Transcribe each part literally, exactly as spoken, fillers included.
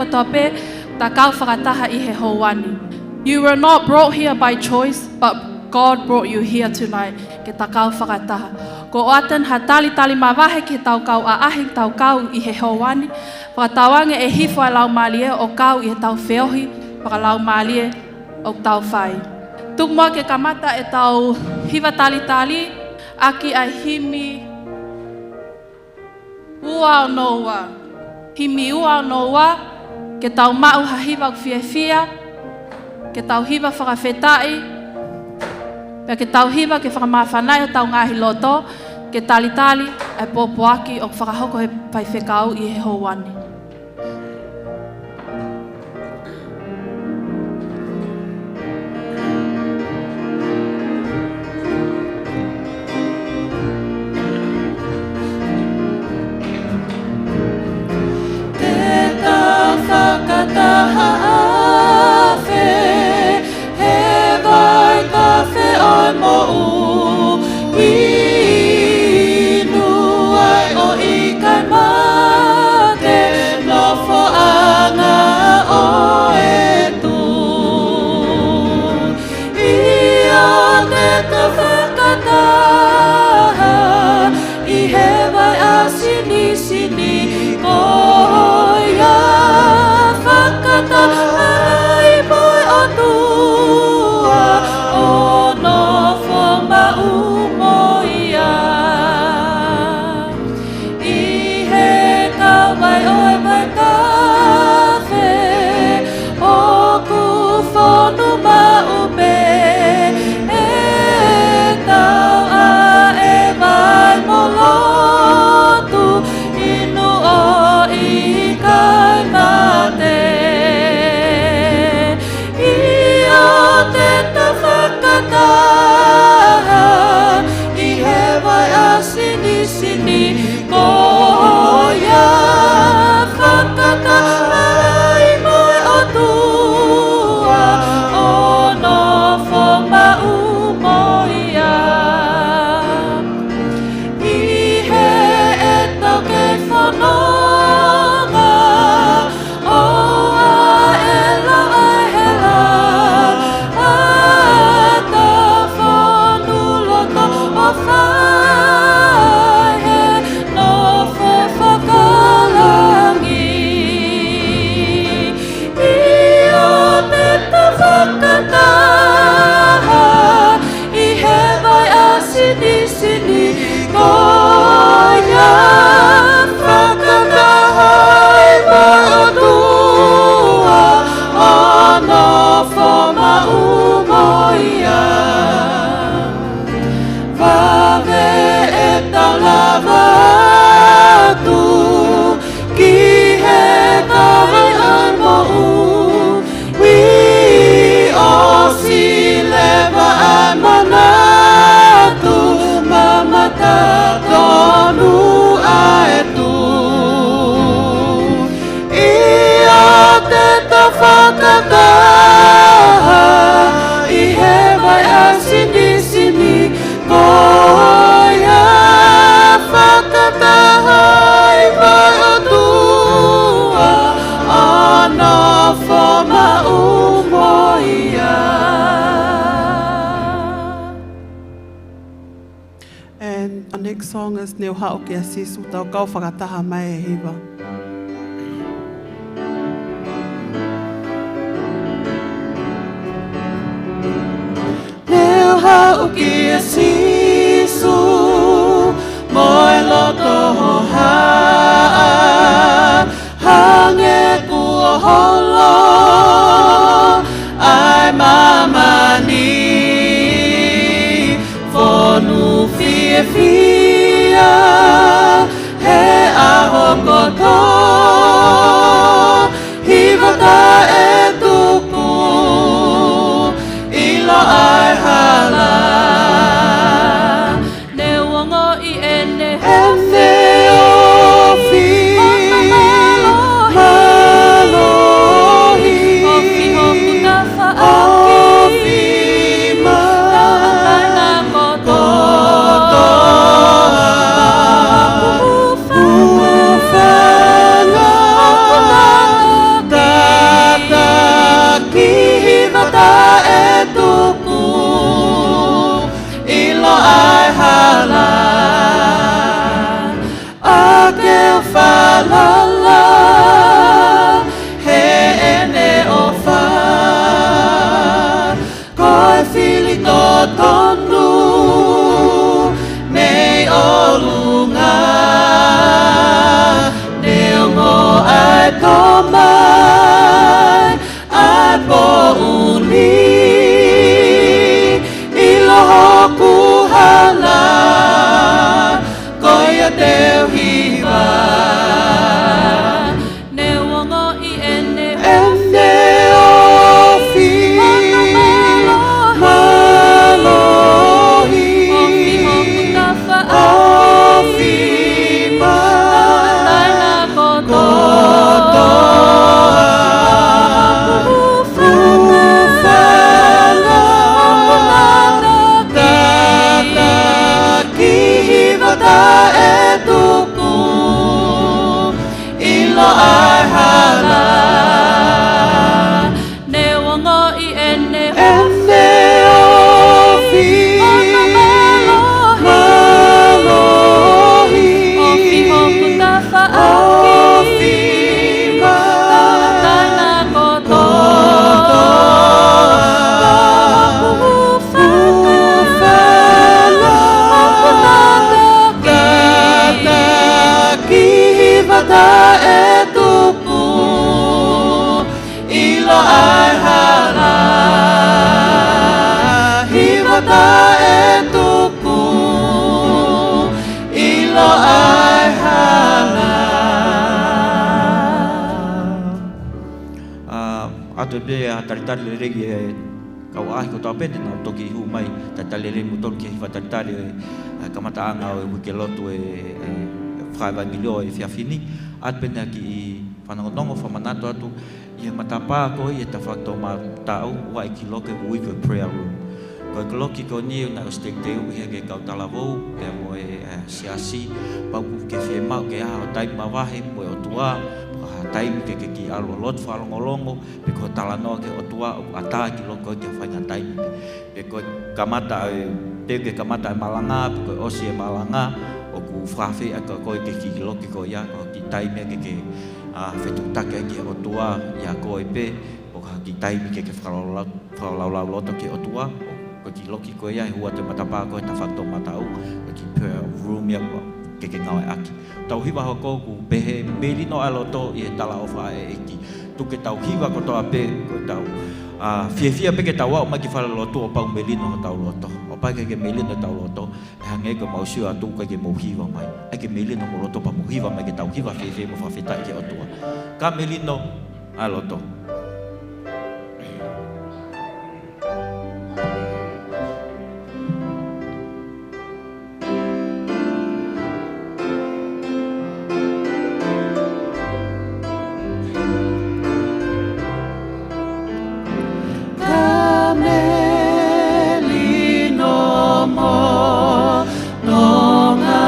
kotoa pē, ta kau fakataha ʻi he houa ni. You were not brought here by choice, but God brought you here tonight. Ke ta kau fakataha. Ko ʻOateni ha talitali mavahe ke tau kau ʻaʻahi, tau kau ʻi he houa ni. Fakatauange ʻe hifo ʻa e Laumālie ʻo kau ʻi he tau feohi fakalaumālie ʻoku tau fai. Tuku muʻa ke kamata ʻetau hiva talitali ʻaki ʻa e himi ua ono ua. Himi ua ono ua, ke tau maʻu ha hiva ʻoku fiefia, ke tau hiva fakafetaʻi, pea ke tau hiva ke fakamāfanaʻi hotau ngaahi loto, ke talitali ʻa e pōpoaki ʻoku fakahoko ʻe he faifekau ʻi he houa ni. Te tau fakataha ʻa e fē, he vai kafe ʻo e moʻui, inu ai ʻo ʻikai mate, nofoʻanga ʻo e tuʻi. ʻIo, te tau fakataha ʻi he vai ʻa Sinisini, ko ia fakataha ai mo e ʻOtua ʻo nofo maʻu mo ia. ʻI he kauvai ʻo e vai kafe, ʻoku fonu maʻu pē ʻetau ʻaʻeva mo lotu, inu ʻo ʻikai mate. ʻIo, te tau fakataha ʻi he vai ʻa Sinisini, ko ia fakataha ai mo e ʻOtua ʻo nofo maʻu mo ia. ʻI heʻetau kei fononga, ʻoua ʻe lau ʻa e hela, ʻa e tau fonu loto ʻo fai he nofo fakalangi. ʻIo, te tau fakataha ʻi he vai ʻa Sinisini, ko ia fakataha ai mo e ʻOtua ʻo nofo maʻu mo ia. Vave ʻetau lava atu ki he kauvai ʻo e moʻui, ʻosi leva ʻa e manatu, mamata tonu ʻa e tuʻi. ʻIo, te tau fakataha ʻi he vai ʻa Sinisini, ko ia fakataha ai mo e ʻOtua ʻo nofo maʻu mo ia. And our next song is Ne u Haʻu Kia Sīsū. Tau kau fakataha mai he hiva. Ne u haʻu kia Sīsū mo e loto hohaʻa, hangē kuo holo ʻa e māmani. Fonu fiefia he ʻaho kotoa, hiva taʻetuku, ʻilo ʻa e hala. Ne u ongoʻi ʻene, ʻene ofi, ofi, mālohi, mālohi Taʻe tuku ʻilo ʻa e hala. ʻA, ʻoatu pē ʻa e talitali lelei e kau ʻaʻahi kotoa pē te nau toki hū mai, talitali lelei kimoutolu ki he hiva talitali ʻo e, ʻa, kamataʻanga ʻo e uike lotu e, e, fakaʻevangeliō he efiafi ni. ʻOatu pē ʻa e kiʻi fanongonongo, fakamanatu atu, ʻi he matapā ko ia ʻi he tafaʻaki toʻomataʻu, ʻoku ʻi ai e kiloki ʻoku ui ko e prayer room. Ko e kiloki ko eni ʻoku nau ʻosi teuteuʻi ia ʻe he kau talavou, pea mo e, ʻa, siasi, pea ʻoku ke fiemaʻu ke ʻi ai haʻo taimi mavahe mo e ʻOtua, pe ko ha taimi ke ke kiʻi ʻalu ʻo lotu fakalongolongo, pe ko e talanoa ki he ʻOtua, ʻoku ʻatā e kiloki ko ia ki ha faʻahinga taimi pē. Pe ko e kamata e, teu ke kamata e malanga, pe ko e ʻosi e malanga, ʻoku fakaafeʻi ʻaki koe ke kiʻi loki ko ia, ko e kiʻi taimi ia ke ke, ʻa, fetuʻutaki ai ki he ʻOtua ʻia koe pē, ʻo ha kiʻi taimi ke ke fakalaulau-, fakalaulauloto ki he ʻOtua, ʻo ko e kiʻi loki ko ia ʻe ʻoatu he matapā ko ia he tafaʻaki toʻomataʻu, ko e kiʻi prayer room ia ʻoku ke ke ngāueʻaki. Tau hiva hoko ʻoku pehē: Melino ʻa e loto ʻi he talaʻofa ʻa e ʻEiki. Tuku ke tau hiva kotoa pē, ko ʻetau, ʻa, fiefia pē ke tau aʻu mai ki falelotu ʻo pau melino hotau loto. ʻO pau ke ke melino hotau loto, ʻe hangē ko ʻemau sio atu ʻoku ʻikai ke mou hiva mai. ʻAi ke melino homou loto pea mou hiva mai ke tau hiva fiefia mo fakafetaʻi ki he ʻOtua. Ka melino ʻa e loto. Ka melino mo nonga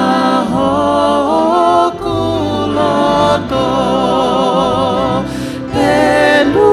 hoku loto, pelu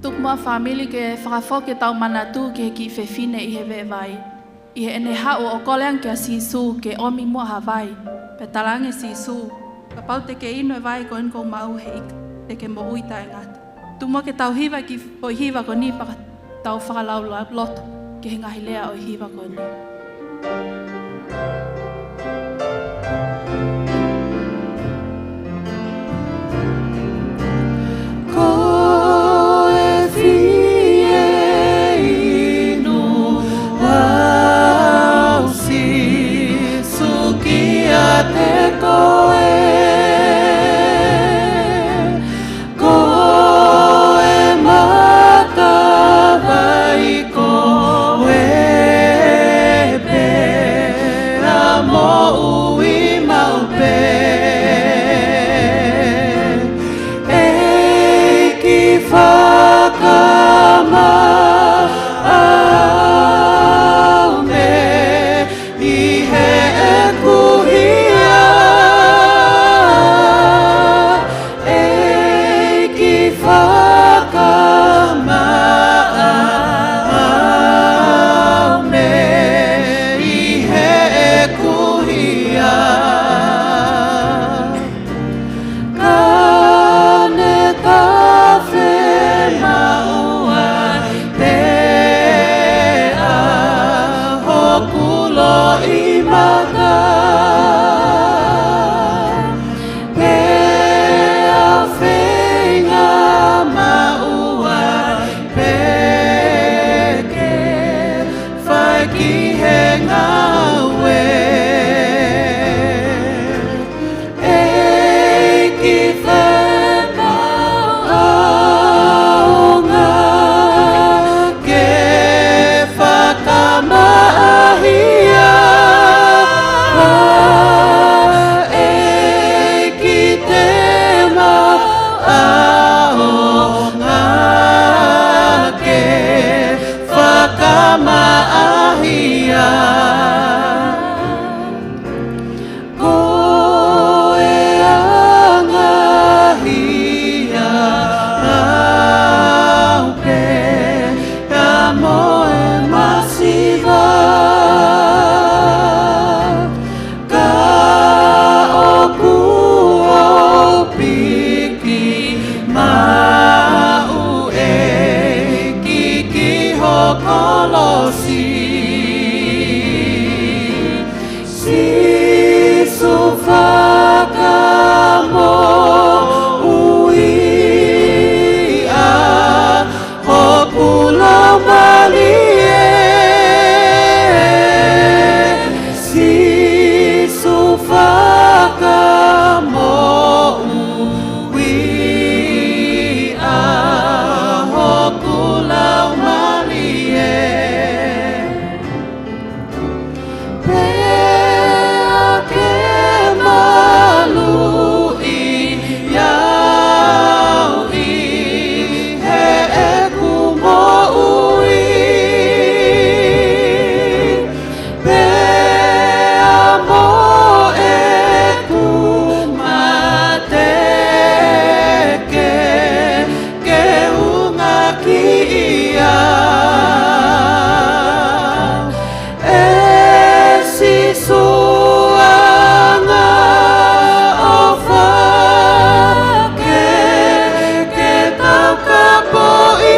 Tuku muʻa fāmili ke fakafoki ʻetau manatu ki he kiʻi fefine ʻi he veʻe vai, ʻi heʻene haʻu ʻo kole ange kia Sīsū ke ʻomi muʻa ha vai. Pea talaange ʻe Sīsū, kapau te ke inu e vai ko eni kuo u maʻu he ʻikai te ke moʻui taʻengata. Tuku muʻa ke tau hiva e kiʻi foʻi hiva ko eni pea tau fakalaulauloto ki he ngaahi lea ʻo e hiva ko eni. Ko e fie inu au Sīsū kiate koe. Ko e matavai ko ē pea moʻui maʻu pē. ʻEiki fakamaʻa au mei heʻeku hia. ʻEiki fakamaʻa au mei heʻeku hia. Ka ne tafe maʻu ai pē ʻa hoku loʻimata, pea feinga maʻu ai pē ke fai ki he ngāue. ʻEiki femaʻuʻanga ke fakamaʻa au. ʻEiki te maʻuʻanga ke fakamaʻa au. Ko e anga hia au pē ia mo e masiva. Ka ʻoku ou piki maʻu ʻEiki ki ho kolosi. Sīsū fakamoʻui ʻa hoku laumālie. Sīsū fakamoʻui ʻa hoku laumālie. Pea ke maluʻi au ʻi heʻeku moʻui, pea mo ʻeku mate ke ke unga ki ai. ʻE Sīsū ʻanga ʻofa ke, ke taukapoʻi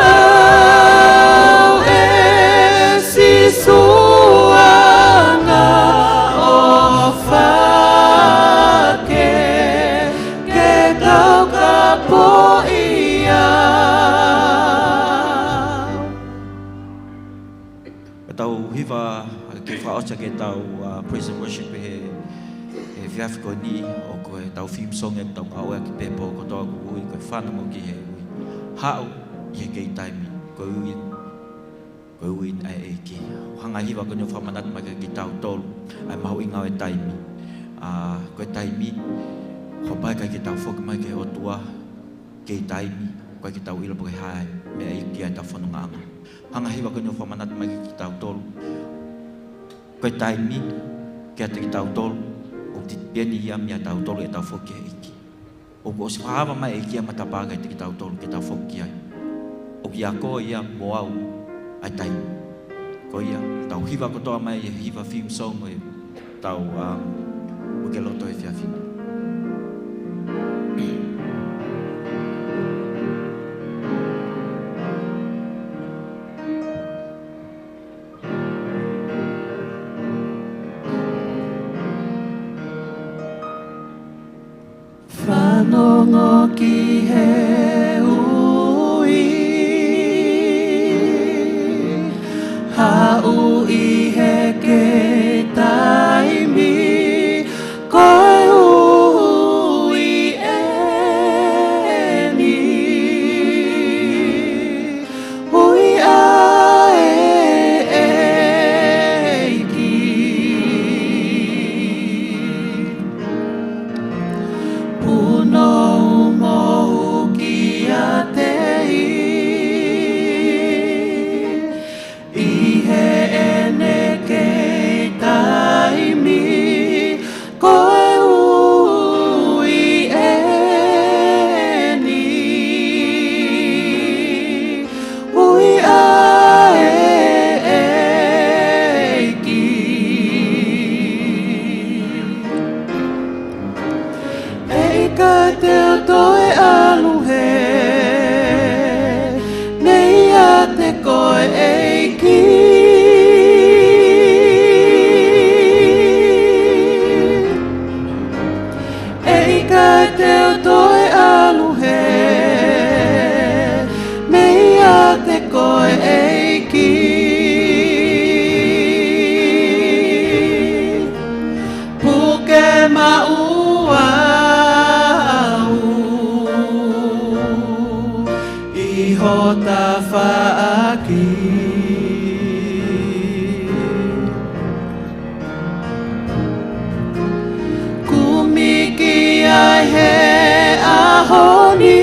au. ʻE Sīsū ʻanga ʻofa ke, ke taukapoʻi au. Ko ʻetau hiva ke fakaʻosi ʻaki ʻetau, uh, praise and worship he, he efiafi ko eni, ʻoku ko ʻetau theme song ʻetau ngāueʻaki pē he pō kotoa kuo ui, ko e Fanongo ki he Ui. Haʻu ʻi he kei taimi, ko e ui, ko e ui ʻa e ʻEiki. Hanga ʻe he hiva ko eni ʻo fakamanatu mai kiate kitautolu ʻa e mahuʻinga ʻo e taimi. ʻA, ko e taimi, kapau ʻe ʻikai ke tau foki mai ki he ʻOtua kei taimi, ʻoku ʻikai ke tau ʻilo pe ko e hā e meʻa ʻe ʻi ai ʻetau fonongaʻanga. Hanga ʻe he hiva ko eni ʻo fakamanatu mai kiate kitautolu, ko e taimi kiate kitautolu ʻoku tipeni ia meiate kitautolu ʻetau foki ki he ʻEiki. ʻOku ʻosi fakahā mai ʻe he ʻEiki ʻa e matapā kiate kitautolu ke tau foki ki ai. ʻOku ʻia koe ia mo au ʻa e taimi. Ko ia, tau hiva kotoa mai ʻa e hiva theme song ʻo ʻetau, um, uike lotu he efiafi ni. Fanongo ki he ui, haʻu ʻi he kei taimi, ko e ui eni. Ui ʻa e ʻEiki. Punou mo u kiate ia. ʻI heʻene kei taimi, ko e ui eni. Ui ʻa e ʻEiki. ʻE ʻikai te u toe ʻalu hē, ne ʻiate koe ʻEiki. ʻE ʻikai te u toe ʻalu hē, ne ʻiate koe ʻEiki. Puke maʻu au ʻi ho tafaʻaki. Kumi ki ai he ʻaho ni.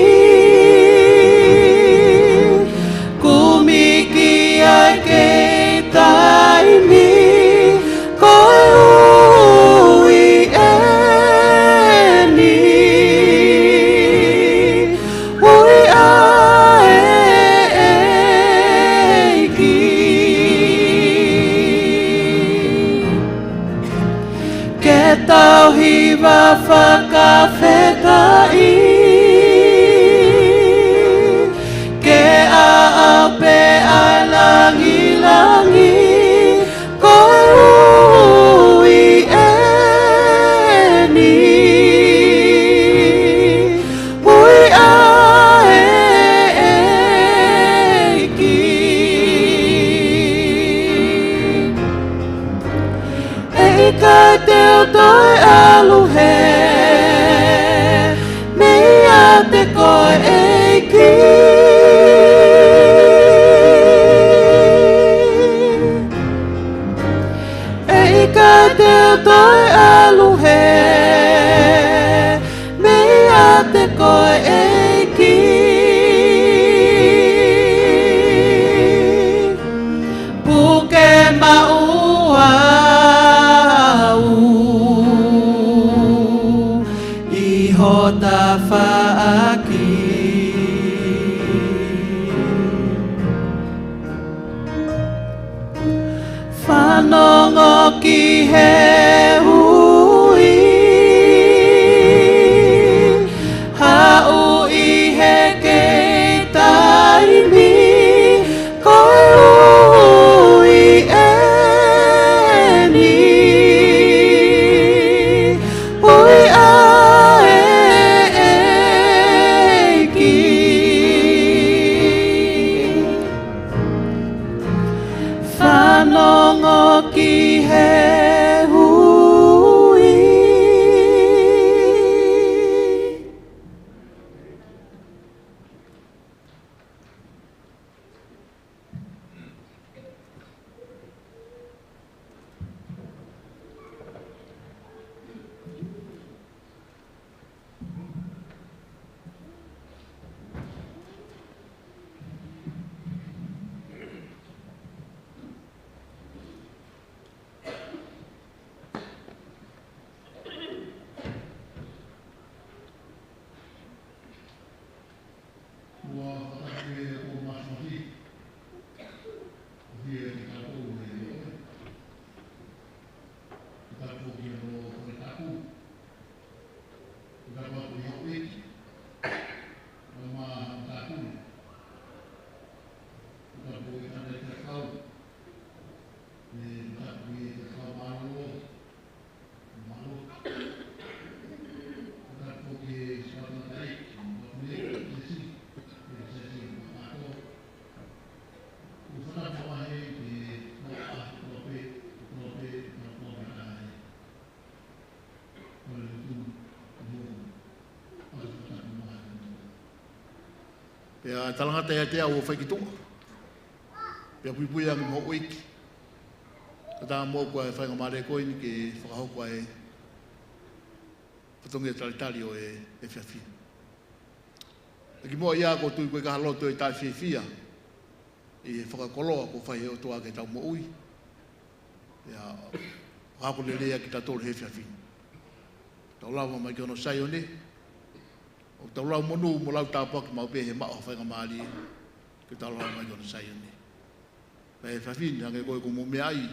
Kumi ki ai kei taimi, ko e ui eni. Ui ʻa e ʻEiki. Ke tau hiva fakafetaʻi, ke ʻaʻau pē ʻa e langilangi, ko e ui eni. Ui ʻa e ʻEiki. ʻE ʻikai te u toe ʻalu hē, ne ʻiate koe ʻEiki. ʻE ʻikai te u toe ʻalu hē, ne ʻiate koe ʻEiki. Puke maʻu au ʻi ho tafaʻaki. Fanongo ki he ui, haʻu ʻi he kei taimi, ko e ui eni. Ui ʻa e ʻEiki. Fanongo ki he ui. Ua fakatake o masohi. Ia ki taku e o. Ki taku ki o ko taku. Ki taku ki o iti. Ua ma taku. Ki taku ki tane te kau. Ki taku ki te kau mālō. Pea talangata ia te au ʻo fai ki tuʻa. Pea puipui ange mo ʻEiki. Ka tā mo ko e faingamālie ko eni ke fakahoko ai fatongia talitali ʻo e efiafi. ʻE ki muʻa ia ʻoku ou tui ko e ka ha loto ʻe taʻefiefia ʻi he fakakoloa kuo fai he ʻOtua ke tau moʻui. Ia, ʻoku lelei ʻa kitautolu he efiafi. Tau lava mai ki hono Saione. ʻOku tau lau monū mo lau tāpuaki maʻu pē he maʻu ha faingamālie ke tau lava mai ki hono Saione. Pea he efiafi ni, hangē ko e ko mo meʻa ai.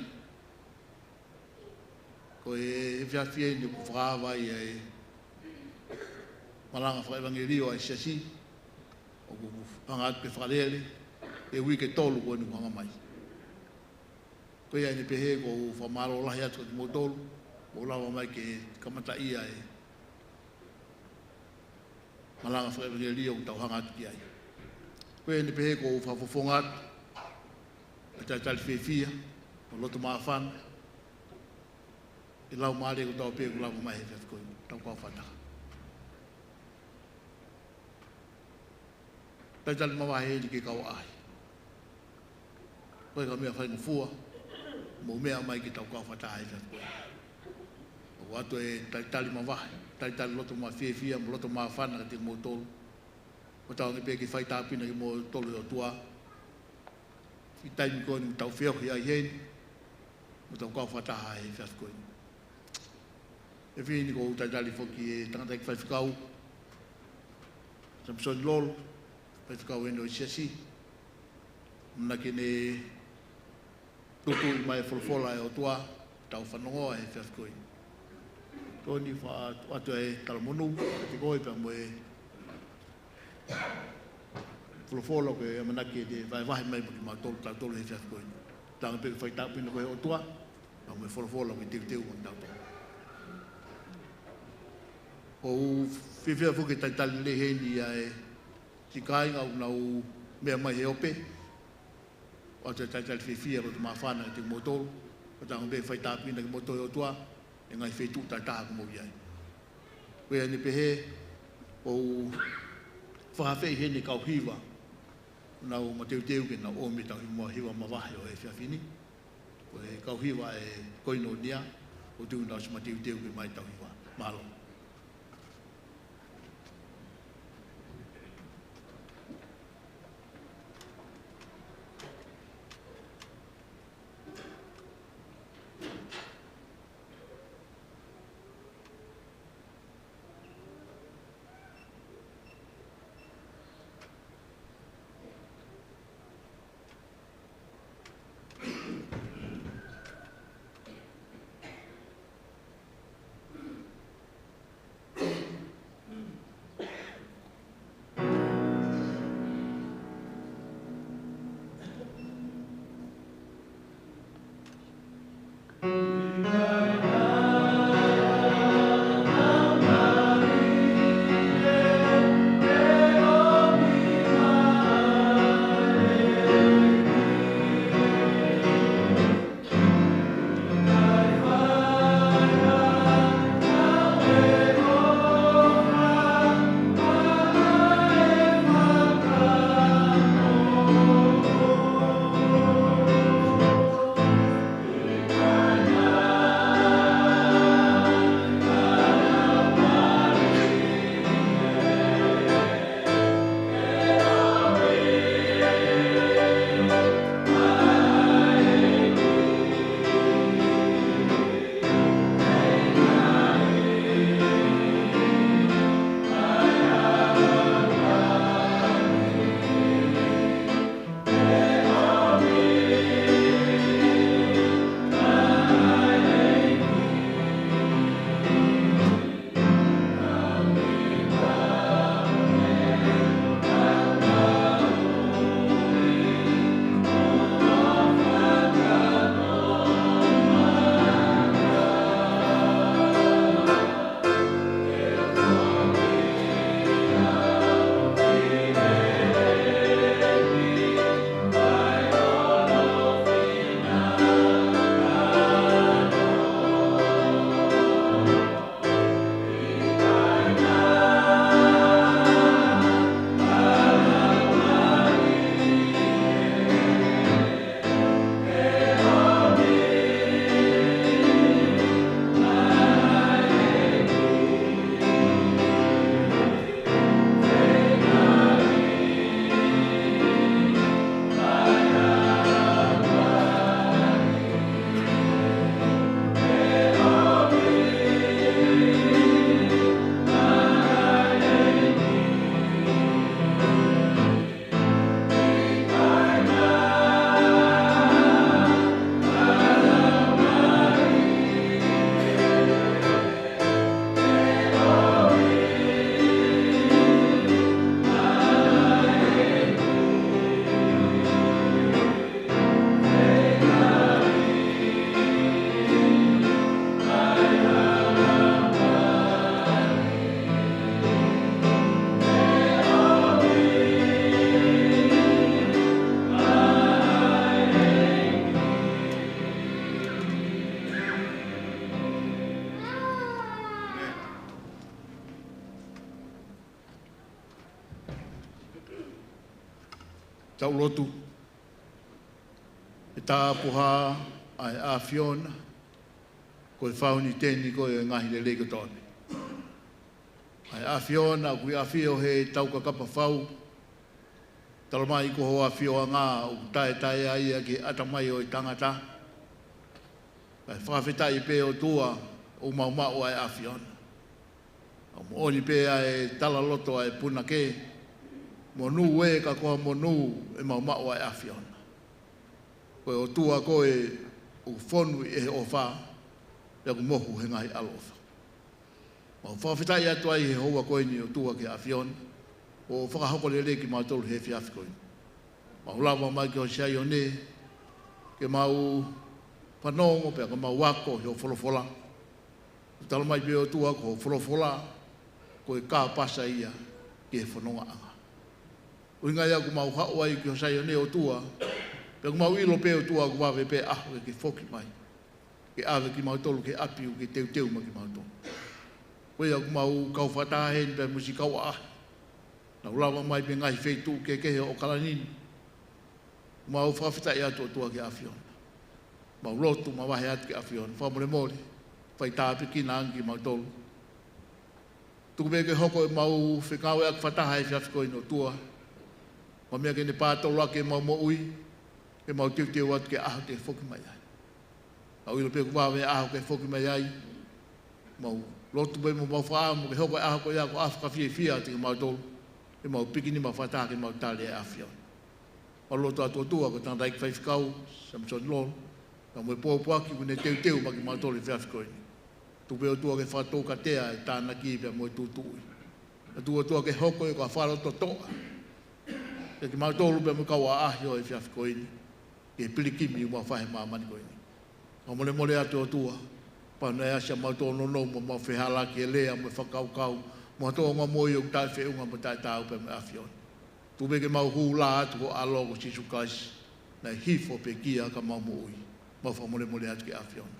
Ko e efiafi eni ʻoku fakaava ai ʻa e malanga fakaʻevangeliō ʻa e siasi. ʻOku hanga atu ke fakalele ʻi he uike ʻe tolu ko eni ʻoku hanga mai. Ko ia ʻeni pehē ʻoku ou fakamālō lahi atu kiate kimoutolu, ʻoku mou lava mai ke kamataʻi ʻa e malanga fakaʻevangeliō ʻoku tau hanga atu ki ai. Ko ia ʻeni pehē ʻoku ou fakafofonga atu ʻa e talitali fiefia, mo e loto māfana, ʻi he laumālie kotoa pē ʻoku lava mai he efiafi ko eni, tau kau fakataha. Talitali mavahe ʻeni ke kau ai. Ko e ka meʻa faingofua, mou meʻa mai ke tau kau fakataha he efiafi ko eni. ʻOku ʻoatu e talitali mavahe, talitali loto mā fiefia, mo loto māfana kiate kimoutolu. ʻOku tau ʻange pē ke faitāpuekina kimoutolu ʻe he ʻOtua. ʻI he taimi ko eni ʻoku tau feohi ai heni, mo tau kau fakataha he efiafi ko eni. Efiafi ni ʻoku ou talitali foki e tangataʻeiki faifekau, Samisoni Lolo, faifekau ʻeni ʻo e siasi. ʻAmanaki ʻene tuʻutuʻu mai e folofola ʻa e ʻOtua, tau fanongoa he efiafi ko eni. Ko eni fakaʻoatu e talamonū, kiate koe pea mo e folofola ko e ʻamanaki ʻe vahevahe mai mo kimautolu, tautolu he efiafi ko eni. Tau ʻange pē ke faitāpuekina koe ʻe he ʻOtua, pea mo e folofola ko e teuteu mo kitautolu. ʻOku ou fiefia foki ke talitali lelei heni ʻa e siʻi kāinga ʻoku nau meʻa mai he ope. ʻOatu e talitali fiefia, loto māfana kiate kimoutolu. ʻOku tau ʻange pē ke faitāpuekina kimoutolu ʻe he ʻOtua, ʻi he ngaahi feituʻu taha ʻoku mou ʻi ai. Ko ia ʻeni pehē, ʻoku ou fakaafeʻi heni e kau hiva, ʻoku nau mateuteu ke nau ʻomi ʻetau hiva, hiva mavahe ʻo e efiafi ni. Ko e kau hiva ʻa e koinonia, ʻoku ou tui ʻoku nau ʻosi mateuteu ke ʻomai ʻetau hiva. Mālō. Tau lotu. ʻE tāpuhā ʻa e ʻAfiona, ko e fauniteni koe ʻo e ngaahi lelei kotoa pē. ʻA e ʻAfiona ʻoku ʻi ʻafio he taukakapa fau. Talamai ko ho ʻafioʻanga ʻoku taʻetaʻeʻaia ki he ʻatamai ʻo e tangata. Kae fakafetaʻi pē ʻOtua ʻoku mau maʻu ʻa e ʻAfiona. ʻOku moʻoni pē ʻa e talaloto ʻa e punake, monū ē ka ko ha monū ʻemau maʻu ʻa e ʻAfiona. Ko e ʻOtua koe ʻoku fonu ʻi he ʻofa, pea ʻoku mohu he ngaahi ʻaloʻofa. Mau fakafetaʻi atu ai he houa ko eni ʻOtua ki he ʻAfiona, ʻo fakahoko lelei kimautolu he efiafi ko eni. Mau lava mai ki ho Saione, ke mau fanongo pea ke mau ako he ho folofola. Talamai pē ʻOtua ko ho folofola, ko e kāpasa ia ki he fonongaʻanga. ʻUhinga ia ʻoku mau haʻu ai ki ho Saione ʻOtua, pea ʻoku mau ʻilo pē ʻOtua ʻoku vave pē ʻaho ke ke foki mai. Ke ʻave kimautolu ki he ʻapi ʻoku ke teuteu maʻa kimautolu. Ko ia ʻoku mau kau fakataha heni pea mo siʻi kau ʻaʻahi. Nau lava mai mei he ngaahi feituʻu kehekehe ʻo ʻAokalani ni. Mau fakafetaʻi atu ʻOtua ki he ʻAfiona. Mau lotu, mau vahe atu ki he ʻAfiona. Fakamolemole, fai tāpuekina ange kimautolu. Tuku pē ke hoko ʻemau fekauʻaki fakataha he efiafi ko eni ʻOtua. Ko e meʻa ke ne pātoloaki ʻemau moʻui, ke mau teuteu atu ki he ʻaho te ke foki mai ai. Mau ʻilo pē ʻoku vave ʻaho ke foki mai ai. Mau lotu pē mo mau fakaʻamu ke hoko e ʻaho ko ia ko e ʻaho fakafiefia kiate kimautolu. Ke mau pikinima fakataha ke mau tali e ʻAfiona. Mau lotu atu ʻOtua ko e tangataʻeiki faifekau, Samisoni Lolo, kae ʻumaʻā e pōpoaki ʻoku ne teuteu maʻa kimautolu he efiafi ko eni. Tuku pē ʻOtua ke fakatoukatea e tānaki pea mo e tūtuuʻi. Tuku ʻOtua ke hoko ia ko ha fakalototoʻa kiate kimautolu pea mo e kau ʻaʻahi ʻo e efiafi ko eni. Ki he pilikimi ʻoku mau fai he māmani ko eni. Fakamolemole atu ʻOtua, kapau naʻe ʻasi ʻemau tōnounou mo ʻemau fehālaaki he lea mo e fakakaukau, mo ha tōʻonga moʻui ʻoku taʻefeʻunga mo taʻetaau pea mo e ʻAfiona. Tuku pē ke mau hū lā atu ki ho ʻAlo ko Sīsū Kalaisi, naʻe hifo pekia ka mau moʻui. Mau fakamolemole atu ki he ʻAfiona.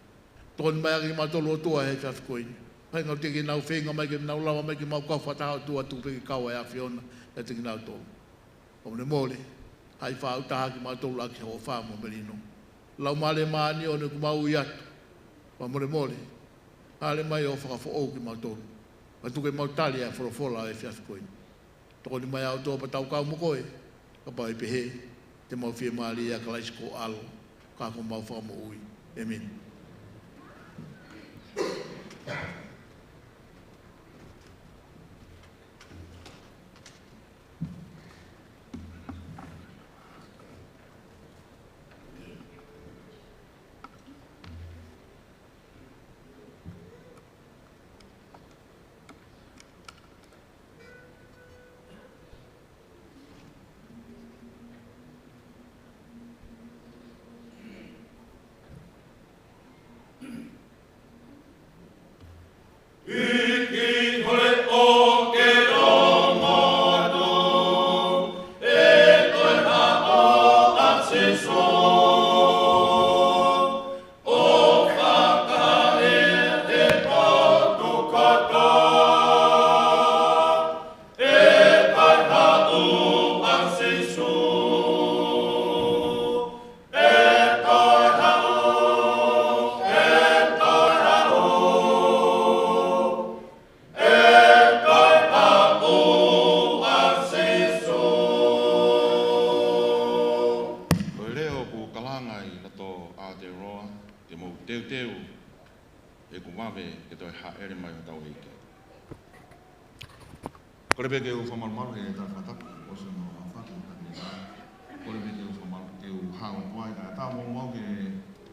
Tokoni mai ange kimautolu ʻOtua he efiafi ko eni. Fai ngau te ke nau feinga mai ke nau lava mai ke mau kau fakataha ʻOtua, tuku pē ke kau ʻa e ʻAfiona kiate kinautolu. Fakamolemole, haʻi faʻa ʻuta kimautolu ʻaki ho ʻofa mo e melino. Laumālie Māʻoniʻoni ʻoku mau ui atu. Fakamolemole, hāʻele mai ʻo fakafoʻou kimautolu. Pea tuku ke mau tali ʻa e folofola ʻo e efiafi ko eni. Tokoni mai ʻa ʻOtua pea tau kau mo koe, kapau ʻe pehē, te mau fiemālie ʻia Kalaisi ko ho ʻAlo, ka ko homau Fakamoʻui. ʻĒmeni. Ko e leʻo ʻoku kalanga ʻi loto Aotearoa, ke mou teuteu, he ʻoku vave ke toe hāʻele mai hotau ʻEiki. Kole pē ke u fakamalumalu he tala fakatapu, ʻosi hono aofaki ʻo e taki ni. Kole pē ke u fakamalu, ke u hao atu ai, kae ʻatā moʻoku ke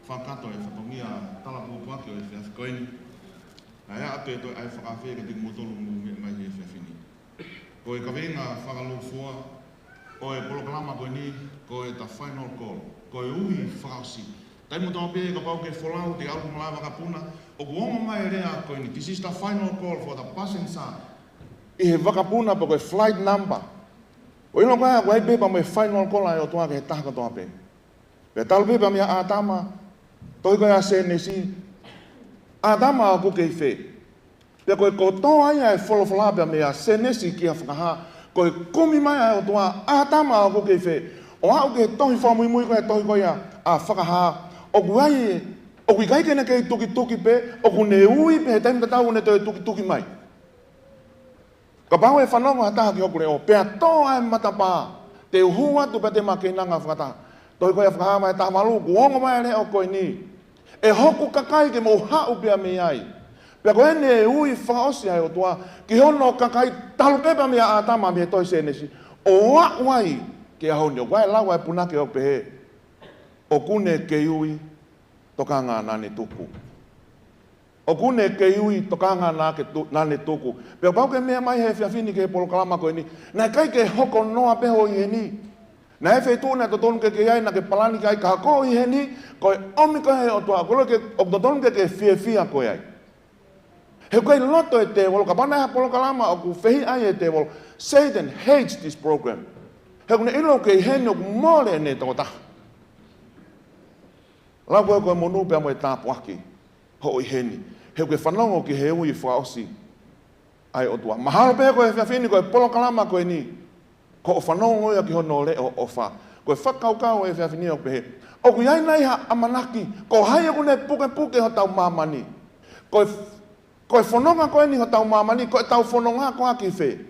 fakakakato e fatongia tala pōpoaki ʻo e efiafi ko eni. Naʻe ʻoatu e toe ʻai fakaafe kiate kimoutolu ʻoku mou meʻa mai he efiafi ni. Ko e kaveinga fakalūkufua ʻo e polokalama ko eni, ko e The Final Call, ko e ui fakaʻosi. Taimi kotoa pē kapau ʻoku ke folau, te ke ʻalu ki malaʻe vakapuna, ʻoku ongo mai e lea ko eni, "This is the final call for the passenger." ʻI he vakapuna pe ko e flight number. ʻO ʻilo ko ē, ʻoku ʻi ai pē pea mo e final call ʻa e ʻOtua ki he taha kotoa pē. Pea talu pē pea meia ʻĀtama, tohi ko ē ʻa Sēnesi, "ʻĀtama, ʻoku ke ʻi fē?" Pea ko e kotoa ia e folofola pea meia Sēnesi ki he Fakahā, ko e kumi mai ʻa e ʻOtua, "ʻĀtama, ʻoku ke ʻi fē?" ʻo aʻu ki he tohi fakamuimui ko e tohi ko ia ʻa Fakahā, ʻoku ʻi ai, ʻoku ʻikai ke ne kei tukituki pē, ʻoku ne ui pē he taimi tatau ʻoku ne toe tukituki mai. Kapau ʻe fanongo ha taha ki hoku leʻo, pea tō ʻa e matapā, te u hū atu pea te ma keinanga fakataha. Tohi ko ia Fakahā vahe taha valu, kuo ongo mai e leʻo ko eni. ʻE hoku kakai ke mou haʻu pea mei ai. Pea ko eni e ui fakaʻosi ʻa e ʻOtua ki hono kakai talu pē pea mei a ʻĀtama mei he tohi Sēnesi, ʻo aʻu ai ki he ʻaho ni. ʻOku ʻi ai e lau ʻa e punake ʻoku pehē, ʻoku ne kei ui tokanga naʻa ne tuku. ʻOku ne kei ui tokanga naʻa ke tu-, naʻa ne tuku. Pea kapau ke meʻa mai he efiafi ni ki he polokalama ko eni, naʻe ʻikai ke hoko noa pē hoʻo ʻi heni. Naʻe ʻi ai e feituʻu naʻe totonu ke ke ʻi ai, naʻa ke palani ki ai, ka ko hoʻo ʻi heni, ko e ʻomi ko ē ʻe he ʻOtua, ko e ke, ʻoku totonu ke ke fiefia koe ai. He ʻoku ʻikai loto e tēvolo, kapau naʻe ʻi ai ha polokalama ʻoku fehiʻa ai e tēvolo. Satan hates this program. He ʻoku ne ʻilo ʻoku ke ʻi heni ʻoku mole ʻene tokotaha. Lau ko ē ko e monū pea mo e tāpuaki hoʻo ʻi heni. He ʻoku ke fanongo ki he ui fakaʻosi ʻa e ʻOtua. Mahalo pē ko e efiafi ni ko e polokalama ko eni, ko hoʻo fanongo ia ki hono leʻo ʻofa. Ko e fakakaukau ʻo e efiafi ni ʻoku pehē, ʻoku ʻi ai nai ha ʻamanaki, ko hai ʻoku ne pukepuke hotau māmani? Ko e, ko e fononga ko eni hotau māmani, ko ʻetau fononga koā ki fē?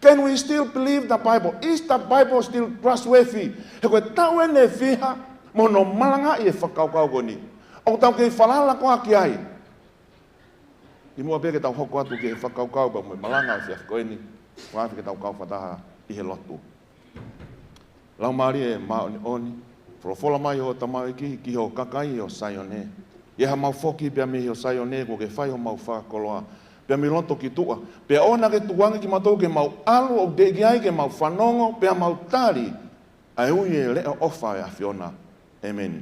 Can we still believe the Bible? Is the Bible still trustworthy? He ko e taʻu eni ʻe fiha mo hono malangaʻi e fakakaukau ko eni. ʻOku tau kei falala koā ki ai? Kimuʻa pea ke tau hoko atu ki he fakakaukau pea mo e malanga ʻo e efiafi ko eni, fakaafeʻi ke tau kau fakataha ʻi he lotu. Laumālie Māʻoniʻoni, folofola mai hoʻo tamaioʻeiki ki ho kakai ʻo Saione. ʻI ai hamau foki pea mei ho Saione kuo ke fai homau fakakoloa, pea mei loto ki tuʻa. Pea ʻoua naʻa ke tukuange kimautolu ke mau ʻalu ʻo teʻeki ai ke mau fanongo pea mau tali ʻa e ui e leʻo ʻofa ʻa e ʻAfiona. ʻĒmeni.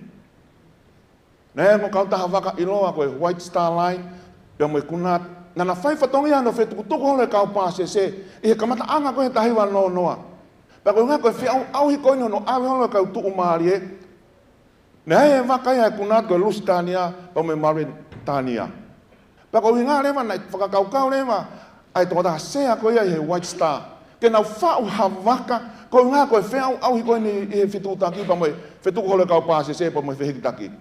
Naʻe ʻi ai mo e kautaha vaka ʻiloa ko e White Star Line, pea mo e Cunard, naʻa na fai fatongia hono fetukutuku holo e kau pāsese ʻi he kamataʻanga ko ē he taha hiva noa noa. Pea ko e ʻuhinga ko e feʻauʻauhi ko eni hono ʻave holo e kau tuʻumālie, naʻe ʻi ai e vaka ia ʻa e Cunard ko e Lusitania pea mo e Mauritania. Pea ko e ʻuhinga leva naʻe fakakaukau leva ʻa e tokotaha sea ko ia ʻi he White Star ke nau faʻu ha vaka, ko e ʻuhinga ko e feʻauʻauhi ko eni ʻi he fetuʻutaki pea mo e fetuku holo e kau pāsese pea mo e fehikitaki.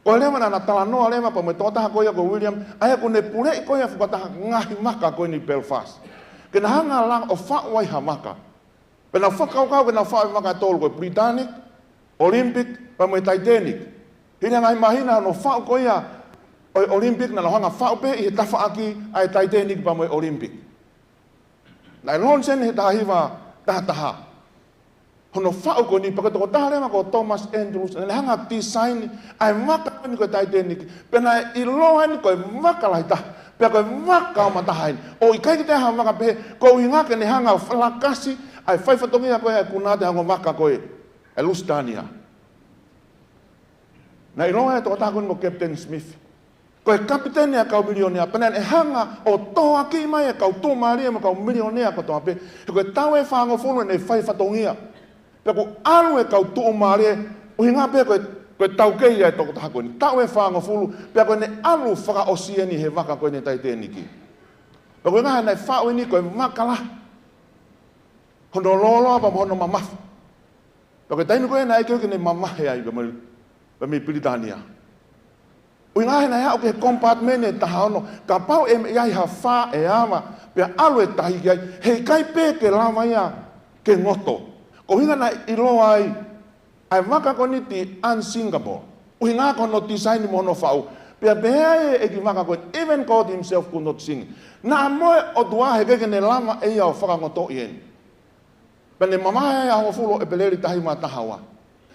Ko e leva naʻa na talanoa leva pea mo e tokotaha ko ia ko William, ʻa ia ʻoku ne puleʻi ko ia e fuʻu kautaha ngaahi vaka ko eni Belfast, ke na hanga ʻo faʻu ai ha vaka. Pea nau fakakaukau ke nau faʻu e vaka ʻe tolu, ko e Britannic, Olympic, pea mo e Titanic. Hili ha ngaahi māhina hono faʻu ko ia ʻo e Olympic, naʻa nau hanga ʻo faʻu pē ʻi he tafaʻaki ʻa e Titanic pea mo e Olympic. Naʻe launch eni he taha hiva taha taha. Hono faʻu ko eni, pea ko e tokotaha leva ko Thomas Andrews, naʻa ne hanga ʻo design ʻa e vaka ko eni ko e Titanic. Pea naʻe ʻiloa eni ko e vaka lahi taha, pea ko e vaka ʻo mataha eni. ʻOku ʻikai ke toe ʻi ai ha vaka pehē, ko e ʻuhinga ke ne hanga ʻo falakasi ʻa e fai fatongia ko ē ʻa e Cunard he ongo vaka ko ē ʻa e Lusitania. Naʻe ʻiloa e tokotaha ko eni ko Captain Smith, ko e kapiteni ʻa e kau milionea, pea naʻa ne hanga ʻo tohoakiʻi mai e kau tuʻumālie mo e kau milionea kotoa pē. He ko e taʻu ʻe fāngofulu ʻene fai fatongia. Pea kuo ʻalu e kau tuʻumālie, ʻuhinga pē ko e, ko e taukei ʻa e tokotaha ko eni. Taʻu ʻe fāngofulu, pea ko ʻene ʻalu fakaʻosi eni he vaka ko eni Titanic. Pea ko e ʻuhinga naʻe faʻu eni ko e vaka lahi, hono lōloa pea mo hono mamafa. Pea ko e taimi ko ē naʻe ʻikai ke ne mavahe ai pea mei, pea mei Pilitānia. ʻUhinga he naʻe aʻu ki he compartment ʻe taha ono, kapau ʻe ʻi ai ha fā ʻe ava, pea ʻalu e tahi ki ai, heʻikai pē ke lava ia ke ngoto. Ko e ʻuhinga naʻe ʻiloa ai ʻa e vaka ko eni the unsinkable. ʻUhinga ko hono design mo hono faʻu. Pea pehē ai e ʻeikivaka ko ē, even God himself could not sink. Naʻa mo e ʻOtua heʻikai ke ne lava ʻe ia ʻo fakangotoʻi eni. Pea ne mavahe ai ʻaho hongofulu ʻo ʻEpeleli taha hiva taha ua.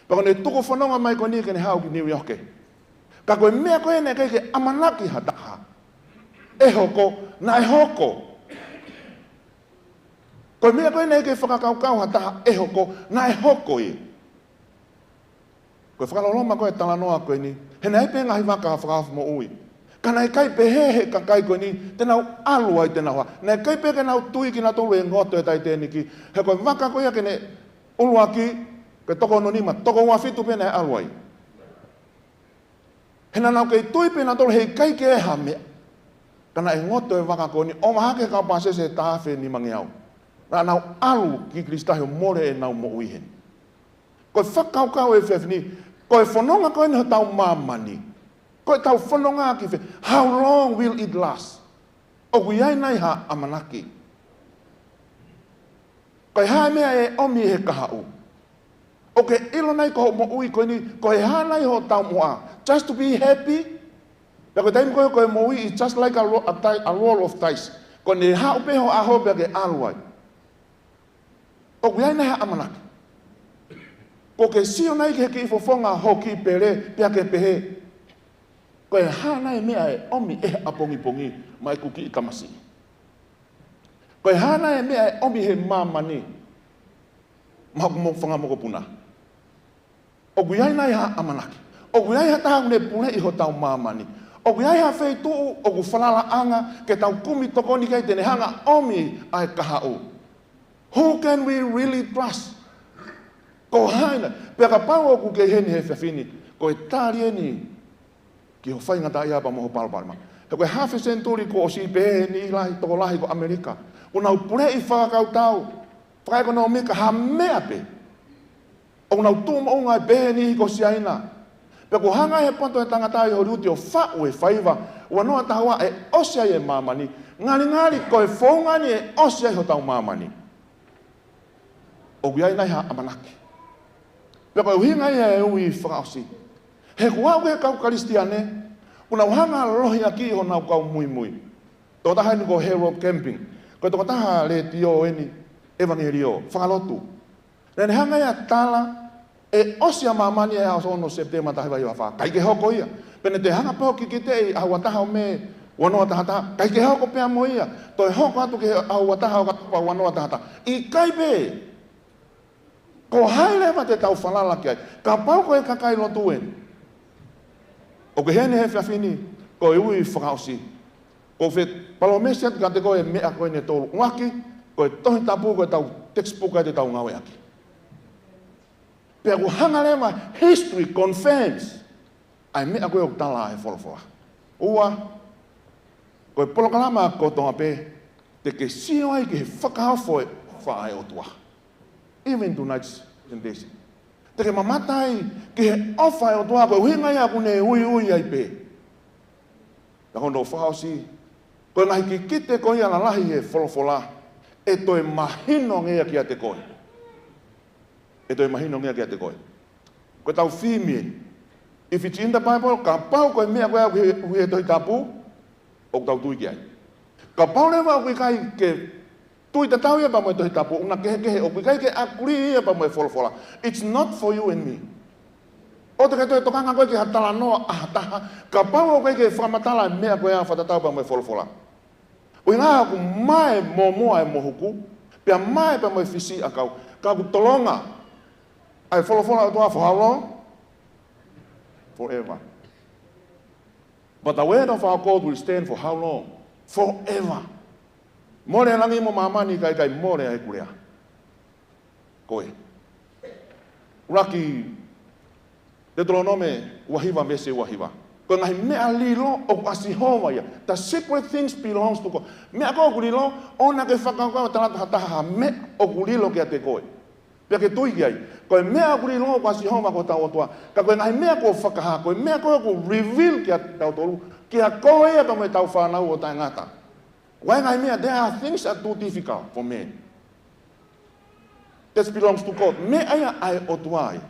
Pea ko ʻene tuku fononga mai ko eni ke ne haʻu ki New York. Ka ko e meʻa ko ē naʻe ʻikai ke ʻamanaki ha taha ʻe hoko, naʻe hoko. Ko e meʻa ko ē naʻe ʻikai ke fakakaukau ha taha ʻe hoko, naʻe hoko ia. Ko e fakaloloma ko ē e talanoa ko eni, he naʻe ʻi ai pē ngaahi vaka fakahaofi moʻui. Ka naʻe ʻikai pehē he kakai ko eni te nau ʻalu ai, te nau hā. Naʻe ʻikai pē ke nau tui kinautolu ʻe ngoto e Titanic, he ko e vaka ko ia ko ē ʻuluaki, ko e toko ono nima, toko ua fitu pē naʻe ʻalu ai. He naʻa nau kei tui pē nautolu heʻikai ke ʻi ai ha meʻa. Ka naʻe ngoto e vaka ko eni, ʻo mahaki e kau pāsese ʻe taha afe nimangeau. Naʻa nau ʻalu ki Kilisitu ʻo mole ʻenau moʻui heni. Ko e fakakaukau ʻo e efiafi ni, ko e fononga ko eni hotau māmani, ko ʻetau fononga ki fē? How long will it last? ʻOku ʻi ai nai ha ʻamanaki? Ko e hā e meʻa ʻe ʻomi ʻe he kahaʻu? ʻOku ke ʻilo nai ko hoʻo moʻui ko eni, ko e hā nai hotau moʻui? Just to be happy? Pea ko e taimi ko ē ko e moʻui is just like a, ro- a, di- a roll of dice. Ko ʻene haʻu pē ho ʻaho pea ke ʻalu ai. ʻOku ʻi ai nai ha ʻamanaki? ʻOku ke sio nai ki he kiʻi fofonga ho kiʻi pele pea ke pehē, ko e hā nai e meʻa ʻe ʻomi ʻe he ʻapongipongi maʻa ʻeku kiʻi tamasiʻi? Ko e hā nai e meʻa ʻe ʻomi ʻe he māmani maʻa hoku mo- fanga mokopuna? ʻOku ʻi ai nai ha ʻamanaki? ʻOku ʻi ai ha taha ʻoku ne puleʻi hotau māmani? ʻOku ʻi ai ha feituʻu ʻoku falalaʻanga ke tau kumi tokoni ki ai te ne hanga ʻomi ʻa e kahaʻu? Who can we really trust? Ko hai nai? Pea kapau ʻoku ke ʻi heni he efiafi ni, ko e tali eni ki ho faingataʻaʻia pea mo ho palopalema. He ko e hafe senituli kuo ʻosi pehē ʻe he niʻihi lahi, tokolahi ko ʻAmelika, kuo nau puleʻi fakakautau, fakaʻekonōmika, ha meʻa pē. ʻOku nau tuʻu moʻunga ai pē ʻe he niʻihi ko Siaina. Pea kuo hanga ʻe he poto ʻo e tangata ʻi Holiuti ʻo faʻu e faiva ua noa taha ua ʻe ʻosi ai e māmani. Ngalingali ko e founga ni ʻe ʻosi ai hotau māmani. ʻOku ʻi ai nai ha ʻamanaki? Pea ko e ʻuhinga ia e ui fakaʻosi. He kuo aʻu ki he kau Kalisitiane, kuo nau hanga ʻo lohiakiʻi honau kau muimui. Tokotaha eni ko Harold Camping. Ko e tokotaha letiō eni, ʻevangeliō, fakalotu. Naʻa ne hanga ia ʻo tala, ʻe ʻosi ʻa māmani ʻi he aso ono Sepitema taha hiva hiva fā. ʻIkai ke hoko ia. Pea ne toe hanga pē ʻo kikiteʻi ʻaho ua taha ʻo Mē ua noa taha taha. ʻIkai ke hoko pea mo ia. Toe hoko atu ki he ʻaho ua taha ʻo Okatopa ua noa taha taha. ʻIkai pē. Ko hai leva te tau falala ki ai? Kapau ko e kakai lotu eni ʻoku ke ʻi heni he efiafi ni, ko e ui fakaʻosi. ʻOku ou fie palōmesi atu kiate koe e meʻa ko eni ʻe tolu. ʻUluaki, ko e Tohi Tapu ko ʻetau textbook ʻa ē te tau ngāueʻaki. Pea ʻoku hanga leva, history confirms ʻa e meʻa ko ē ʻoku tala ʻe he folofola. Ua, ko e polokalama kotoa pē, te ke sio ai ki he fakaofo ʻa e ʻOtua. Even tonight's presentation. Te ke mamata ai ki he ʻofa ʻa e ʻOtua, ko e ʻuhinga ia ʻoku ne uiui ai pē. Ka ko hono fakaʻosi, ko e ngaahi kikite ko ia lalahi ʻi he folofola, ʻe toe mahino ange ia kiate koe. ʻE toe mahino ange ia kiate koe. Ko ʻetau theme eni. If it's in the Bible, kapau ko e meʻa ko ē ʻoku ʻi he, ʻoku ʻi he Tohi Tapu, ʻoku tau tui ki ai. Kapau leva ʻoku ʻikai ke tui tatau ia pea mo e Tohi Tapu, ʻoku na kehekehe, ʻoku ʻikai ke agree ia pea mo e folofola, it's not for you and me. ʻOua te ke toe tokanga koe ki ha talanoa ʻa ha taha, kapau ʻoku ʻikai ke fakamatala e meʻa ko ē ʻoku fakatatau pea mo e folofola. ʻUhinga ʻoku mae mōmoa e mohuku, pea mae pea mo e fisiʻiʻakau, ka ʻoku tolonga ʻa e folofola ʻa e ʻOtua for how long? Forever. But the word of our God will stand for how long? Forever. Mole e langi mo māmani, ka ʻe ʻikai mole ʻa ʻeku lea. Ko e ʻuluaki Teutalonome ua hiva veesi ua hiva. Ko e ngaahi meʻa lilo ʻoku ʻa Sihova ia. The secret things belongs to God. Meʻa ko ē ʻoku lilo, ʻoua ke fakakaukau ʻe talaatu ha taha ha meʻa ʻoku lilo kiate koe pea ke tui ki ai. Ko e meʻa ʻoku lilo ʻoku ʻa Sihova ko hotau ʻOtua. Ka ko e ngaahi meʻa kuo fakahā, ko e meʻa ko ē ʻoku reveal kiate kitautolu, kiate koe ia pea mo ʻetau fānau ʻo taʻengata. Ko e ngaahi meʻa, there are things are too difficult for man. That belongs to God. Meʻa ia ʻa e ʻOtua ia.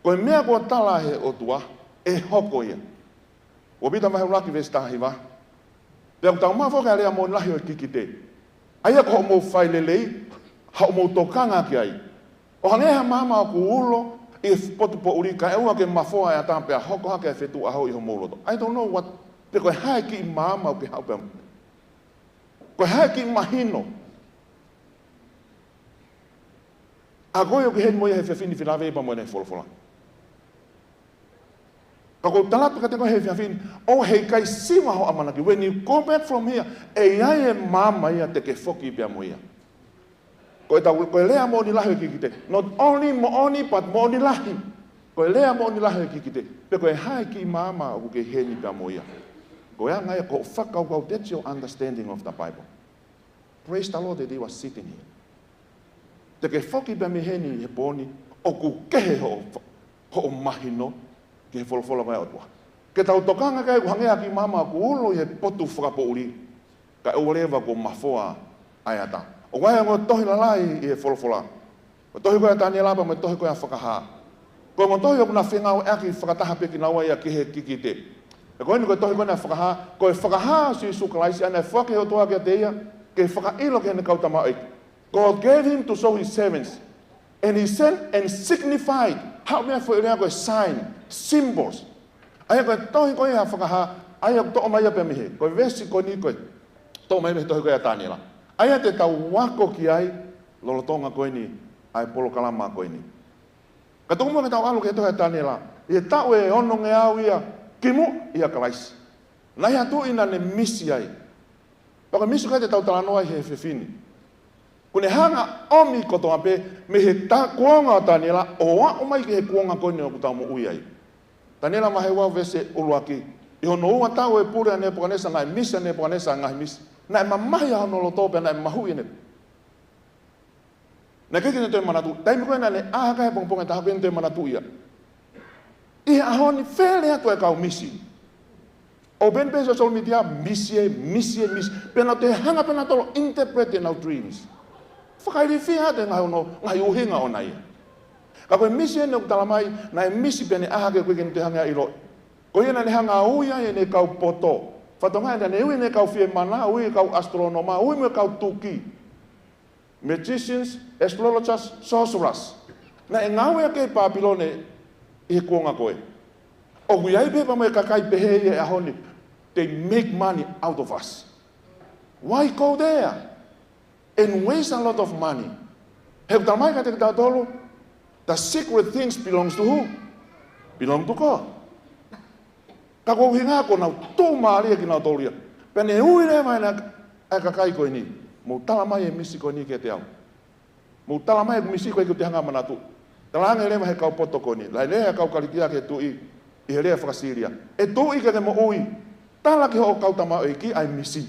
Ko e meʻa kuo tala ʻe he ʻOtua, ʻe hoko ia. ʻUluaki Pita vahe ʻuluaki veesi taha hiva. Pea ʻoku tau maʻu foki ʻa e lea moʻoni lahi ʻo e kikite. ʻA ia ko hoʻomou fai lelei, hoʻomou tokanga ki ai. ʻO hangē ha maama ʻoku ulo ʻi he potu poʻuli kae ʻoua ke mafoa e ʻatā pea hoko hake ʻa e fetuʻu ʻaho ʻi homou loto. I don't know what, pe ko e hā e kiʻi maama ʻoku ke haʻu pea mo ia. Ko e hā e kiʻi mahino ʻa koe ʻoku ke ʻi heni mo ia he efiafi ni, felāveʻi pea mo ʻene folofola. Ka ʻoku ou tala atu kiate koe he efiafi ni, ʻoku ʻikai siva hoʻo ʻamanaki. When you go back from here, ʻe ʻi ai e maama ia te ke foki pea mo ia. Ko ʻetau, ko e lea moʻoni lahi ʻo e kikite. Not only moʻoni, but moʻoni lahi. Ko e lea moʻoni lahi ʻo e kikite. Pe ko e hā e kiʻi maama ʻoku ke ʻi heni pea mo ia. Ko e anga ia ko hoʻo fakakaukau, that's your understanding of the Bible. Praise the Lord that you are sitting here. Te ke foki pē mei heni he pō ni, ʻoku kehe hoʻo, hoʻo mahino ki he folofola ʻa e ʻOtua. Ke tau tokanga ki ai, ʻoku hangē ha kiʻi maama ʻoku ulo ʻi he potu fakapoʻuli, kae ʻoua leva kuo mafoa ʻa e ata. ʻOku ʻi ai e ongo tohi lalahi ʻi he folofola. Ko e tohi ko ē ʻa Taniela pea mo e tohi ko ē ʻa Fakahā. Ko e ongo tohi ʻoku na fengāueʻaki fakataha pē kinaua ia ki he kikite. Pea ko eni ko e tohi ko eni ʻa Fakahā, ko e fakahā ʻo Sīsū Kalaisi, ʻa ia naʻe foaki ʻe he ʻOtua kiate ia, ke fakaʻilo ki heʻene kau tamaioʻeiki. God gave him to show his servants. And he sent and signified. Haʻu mei ai e foʻi lea ko e sign, symbols. ʻA ia ko e tohi ko ia ʻa Fakahā, ʻa ia ʻoku toʻo mai ia pē mei hē. Ko e veesi ko eni ko ē toʻo mai mei he tohi ko ia ʻa Taniela. ʻA ia te tau ako ki ai, lolotonga ko eni ʻa e polokalama ko eni. Ka tuku muʻa ke tau ʻalu ki he tohi ʻa Taniela. ʻI he taʻu ʻe onongeau ia kimuʻa ʻia Kalaisi, naʻe ʻi ai ha tuʻi naʻa ne misi ai. Pea ko e misi ko ē te tau talanoa ai he efiafi ni. Kuo ne hanga ʻo ʻomi kotoa pē mei he ta-, kuonga ʻo Taniela ʻo aʻu mai ki he kuonga ko eni ʻoku tau moʻui ai. Taniela vahe ua veesi ʻuluaki. ʻI hono ua taʻu ʻo e pule ʻa Nepukanesa, naʻe misi ʻa Nepukanesa ʻa e ngaahi misi. Naʻe mamahi ʻa hono loto pea naʻe mahuʻi ʻene Naʻe ʻikai ke ne toe manatuʻi. Taimi ko ē naʻa ne ʻā hake he pongipongi ʻe taha, ʻikai ke ne toe manatuʻi ia. ʻI he ʻaho ni fele atu e kau misi. ʻOku pehē pē he social media, misi ē, misi ē, misi. Pea nau toe hanga pē nautolu ʻo interpret ʻenau dreams. Fakailifia atu e ngaahi ono, ngaahi ʻuhinga ʻona ia. Ka ko e misi eni ʻoku tala mai, naʻe misi pea ne ʻā hake ʻoku ʻikai ke ne toe hanga ʻo ʻiloʻi. Ko ia naʻa ne hanga ʻo ui ai ʻene kau poto. Fatongia naʻa ne ui ʻene kau fiemana, ui e kau asitolonoma, ui mo e kau tuki. Magicians, astrologers, sorcerers. Naʻe ngāueʻaki ʻi Pāpilone ʻi he kuonga ko ē. ʻOku ʻi ai pē pea mo e kakai pehē ia he ʻaho ni. They make money out of us. Why go there and waste a lot of money? He ʻoku tala mai kiate kitautolu, the secret things belongs to who? Belong to God. Ka ko e ʻuhinga ko ʻenau tuʻumālie kinautolu ia. Pea ne ui leva ʻa e kakai ko eni. Mou tala mai e misi ko eni kiate au. Mou tala mai e misi ko ē ʻoku ʻikai te u hanga ʻo manatuʻi. Talaange leva he kau poto ko eni. Lahi leva e kau Kalitia ki he tuʻi ʻi he lea faka-Sīlia. ʻE tuʻi, ke ke moʻui. Tala ki hoʻo kau tamaioʻeiki ʻa e misi.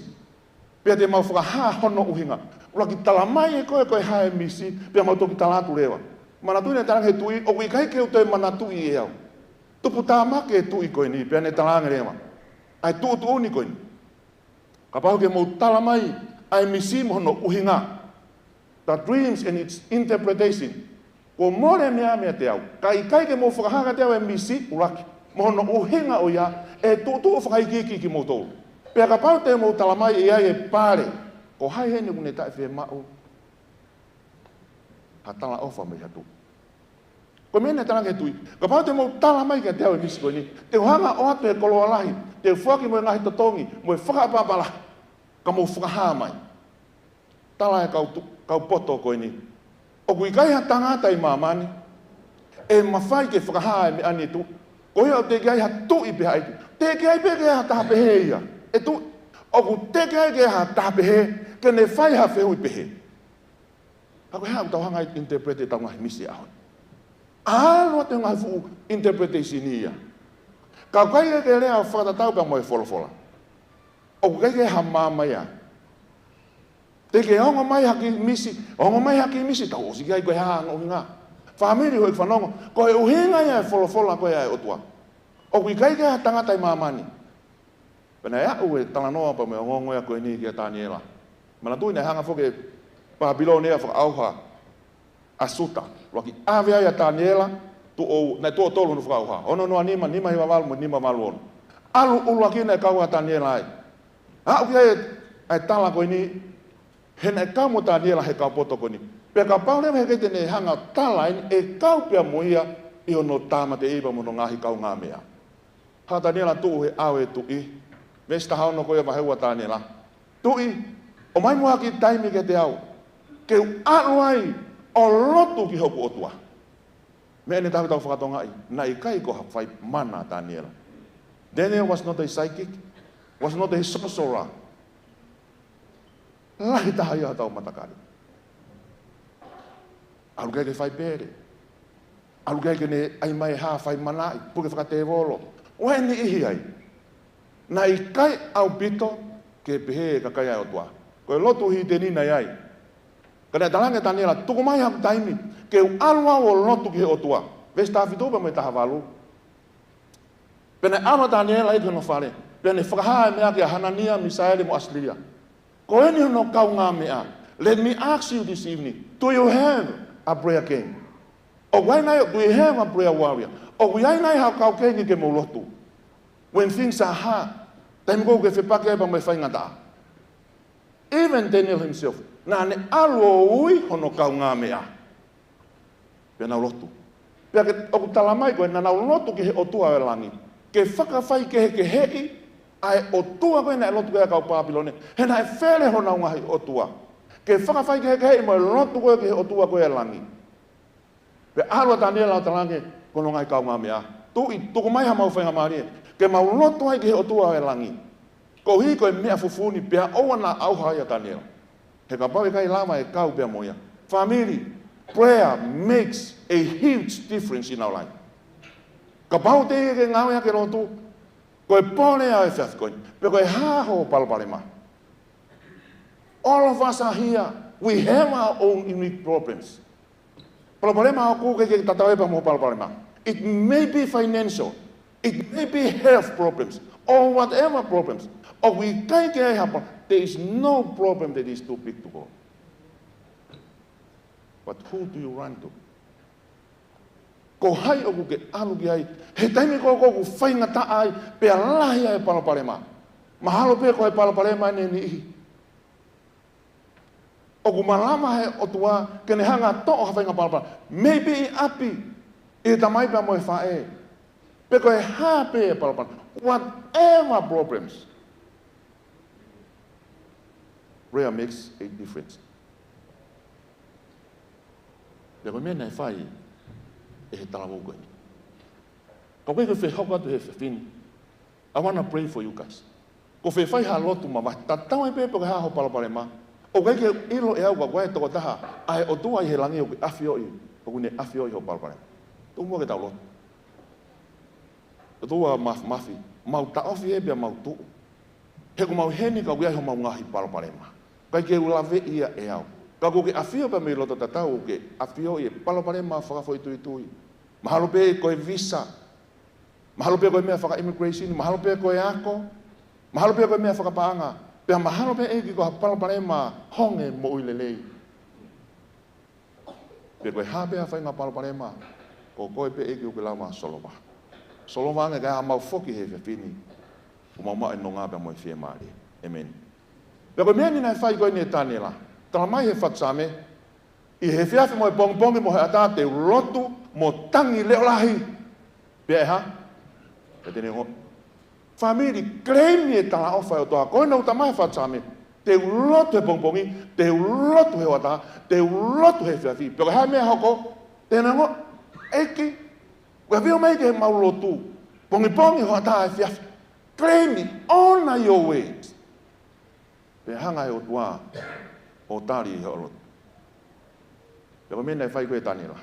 Pea te mau fakahā hono ʻuhinga. ʻUluaki, tala mai ʻe koe ko e hā e misi, pea mau toki tala atu leva. Manatuʻi naʻe talaange he tuʻi, ʻoku ʻikai ke u toe manatuʻi ʻe au. Tuputāmaki e tuʻi ko eni, pea ne talaange leva ʻa e tuʻutuʻuni ko eni. Kapau ke mou tala mai ʻa e misi mo hono ʻuhinga. The dreams and its interpretation. Kuo mole e meʻa meiate au. Ka ʻikai ke mou fakahā kiate au e misi, ʻuluaki, mo hono ʻuhinga ʻo ia, ʻe tuʻutuʻu fakaikiiki kimoutolu. Pea kapau te mou tala mai ʻe ʻi ai e pale, ko hai heni ʻoku ne taʻefiemaʻu ha talaʻofa mei ha tuʻi? Ko e meʻa naʻe talaange he tuʻi. Kapau te mou tala mai kiate au e misi ko eni, te u hanga ʻo ʻoatu e koloa lahi, te u foaki mo e ngaahi totongi, mo e fakaʻapaʻapa lahi. Ka mou fakahā mai. Tala e kau tu-, kau poto ko eni. ʻOku ʻikai ha tangata ʻi māmani ʻe mafai ke fakahā e meʻa ni ʻe tuʻi. Ko ia ʻoku teʻeki ai ha tuʻi pe ha ʻeiki. Teʻeki ai pē ke ʻi ai ha taha pehē ia. ʻE tuʻi, ʻoku teʻeki ai ke ʻi ai ha taha pehē, ke ne fai ha fehuʻi pehē. Ka ko e hā ʻoku tau hanga ʻo interpret ʻetau ngaahi misi he ʻaho ni? ʻAlu atu e ngaahi fuʻu interpretation ia. Ka ʻoku ʻikai ke lea ʻo fakatatau pea mo e folofola. ʻOku ʻikai ke ʻi ai ha maama ia. Te ke ongo mai ha kiʻi misi, ongo mai ha kiʻi misi, tau ʻosi ki ai ko e hā hono ʻuhinga. Fāmili, houʻeiki fanongo, ko e ʻuhinga ia e folofola ko ē ʻa e ʻOtua. ʻOku ʻikai ke ʻi ai ha tangata ʻi māmani. Pea naʻe aʻu e talanoa pea mo e ongoongo ia ko eni kia Taniela. Manatuʻi naʻe hanga foki ʻe Pāpilone ia ʻo fakaʻauha ʻa Siuta. ʻUluaki ʻave ai ʻa Taniela, tuʻo, naʻe tuʻo tolu hono fakaʻauha. Ono noa nima, nima hiva valu mo e nima valu ono. ʻAlu ʻuluaki naʻe kau ʻa Taniela ai. Aʻu ki ai ʻa e tala ko eni, he naʻe kau mo Taniela he kau poto ko eni. Pea kapau leva he ʻikai te ne hanga ʻo tala eni, ʻe kau pea mo ia ʻi hono tāmateʻi pea mo hono ngaahi kaungāmeʻa. Haʻu ʻa Taniela ʻo tuʻu he ʻao ʻo e tuʻi. Veesi taha ono ko ia vahe ua ʻa Taniela. Tuʻi, ʻomai muʻa ha kiʻi taimi kiate au. Ke u ʻalu ai ʻo lotu ki hoku ʻOtua. Meʻa eni ʻoku tau fakatokangaʻi, naʻe ʻikai ko ha faimana ʻa Taniela. Daniel was not a psychic, was not a sorcerer. Lahi taha ia ʻi hotau matakali. ʻAlu ki ai ke fai pele. ʻAlu ki ai ke ne ʻai mai ha faimanaʻi, puke fakatēvolo. ʻOku ʻi ai e niʻihi ai. Naʻe ʻikai ʻaupito ke pehē ʻe he kakai ʻa e ʻOtua. Ko e lotu hiteni naʻe ʻi ai. Ka naʻe talaange ʻe Taniela, tuku mai haʻaku taimi, ke u ʻalu au ʻo lotu ki he ʻOtua. Veesi taha fitu pea mo e taha valu. Pea naʻe ʻalu ʻa Taniela ia ki hono fale, pea ne fakahā e meʻa kia Hanania, Misaele mo ʻAsalia. Ko eni hono kaungāmeʻa. Let me ask you this evening, do you have a prayer king? ʻOku ʻi ai nai, do you have a prayer warrior? ʻOku ʻi ai nai haʻo kau kingi ke mou lotu when things are hard? Taimi ko ē ʻoku ke fepaki ai pea mo e faingataʻa. Even Daniel himself, naʻa ne ʻalu ʻo ui hono kaungāmeʻa. Pea nau lotu. Pea ke, ʻoku tala mai ko ē naʻa nau lotu ki he ʻOtua ʻo e langi, ke fakafaikehekeheʻi ʻa e ʻotua ko ē naʻe lotu ki ai ʻa e kau Pāpilone, he naʻe fele honau ngaahi ʻotua. Ke fakafaikehekeheʻi mo e lotu ko ē ki he ʻOtua ko ē ʻo e langi. Pea ʻalu ʻa Taniela ʻo talaange ki hono ngaahi kaungāmeʻa, tuʻi, tuku mai haʻamau faingamālie ke mau lotu ai ki he ʻOtua ʻo e langi, koeʻuhi ko e meʻa fufū ni. Pea ʻoua naʻa ʻauha ai ʻa Taniela, he kapau ʻe ʻikai lava ʻe kau pea mo ia. Family, prayer makes a huge difference in our life. Kapau teʻeki ke ngāueʻaki e lotu, ko e pole ʻa e efiafi ko eni, pe ko e hā hoʻo palopalema. All of us are here. We have our own unique problems. Palopalema ʻoku ʻikai ke tatau ia pea mo e palopalema. It may be financial. It may be health problems. Or whatever problems. ʻOku ʻikai ke ʻi ai ha pa-, there is no problem that is too big to God. But who do you run to? Ko hai ʻoku ke ʻalu ki ai he taimi ko ē ʻoku faingataʻa ai, pea lahi ai e palopalema? Mahalo pē ko e palopalema ʻeni ʻe niʻihi. ʻOku malava he ʻOtua ke ne hanga ʻo toʻo ha faʻahinga palopalema. Maybe ʻi ʻapi, ʻi he tamai pea mo e faʻē. Pe ko e hā pē e palopalema. Whatever problems, prayer makes a difference. Pea ko e meʻa naʻe fai ʻe he talavou ko eni. Ka ko e ke fehoko atu he efiafi ni, I wanna pray for you guys. Ko e fai ha lotu mavahe, tatau ai pē pe ko e hā hoʻo palopalema. ʻOku ʻikai ke ʻilo ʻe au ka ko e tokotaha ʻa e ʻOtua ʻi he langi ʻoku ʻafioʻi, ʻoku ne ʻafioʻi hoʻo palopalema. Tuku muʻa ke tau lotu. ʻOtua Māfimafi, mau taʻofi ē pea mau tuʻu. He ʻoku mau ʻi heni ka ʻoku ʻi ai homau ngaahi palopalema. ʻIkai ke u laveʻi ia ʻe au. Ka ʻoku ke ʻafio pē mei loto tatau, ʻoku ke ʻafioʻi e palopalema fakafoʻituitui. Mahalo pē ko e visa. Mahalo pē ko e meʻa faka-immigration, mahalo pē ko e ako, mahalo pē ko e meʻa fakapaʻanga, pea mahalo pē ʻEiki ko ha palopalema honge moʻui lelei. Pe ko e hā pē ha faʻahinga palopalema, ko koe pē ʻEiki ʻoku ke lava ʻo solova. Solova ange kae ʻai haʻamau foki he efiafi ni, ʻo mau maʻu e nonga pea mo e fiemālie. ʻĒmeni. Pea ko e meʻa eni naʻe fai ko eni ʻe Taniela. Tala mai he Fatusame, ʻi he efiafi mo e pongipongi mo e ʻatā te u lotu mo tangi leʻo lahi. Pea ʻe hā? Pea te ne ongoʻi. Fāmili, claim e talaʻofa ʻa e ʻOtua. Ko ena ʻoku tala mai he Fatusame, te u lotu he pongipongi, te u lotu he ʻatā, te u lotu he efiafi. Pea ko e hā e meʻa ʻe hoko? Te ne ongoʻi, ʻEiki, ʻoku ke ʻafio mai ke mau lotu pongipongi, he ʻatā, efiafi. Claim it, honor your word. Pea hanga ʻe he ʻOtua ʻo tali hoʻo lotu. Pea ko e meʻa naʻe fai ko ē ʻe Taniela.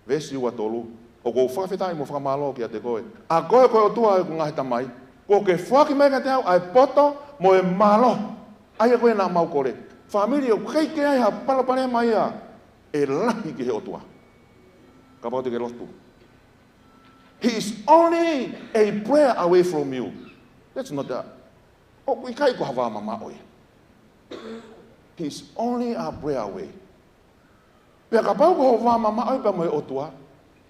Veesi ua tolu, ʻoku ou fakafetaʻi mo fakamālō kiate koe, ʻa koe ko e ʻOtua ʻo ʻeku ngaahi tamai, kuo ke foaki mai kiate au ʻa e poto mo e mālohi, ʻa ia ko ē naʻa mau kole. Fāmili, ʻoku ʻikai ke ʻi ai ha palopalema ia ʻe lahi ki he ʻOtua. Kapau te ke lotu. He is only a prayer away from you. That's not a, ʻoku ʻikai ko ha vā mamaʻo ia. He is only a prayer away. Pea kapau ko hoʻo vā mamaʻo ia pea mo e ʻOtua,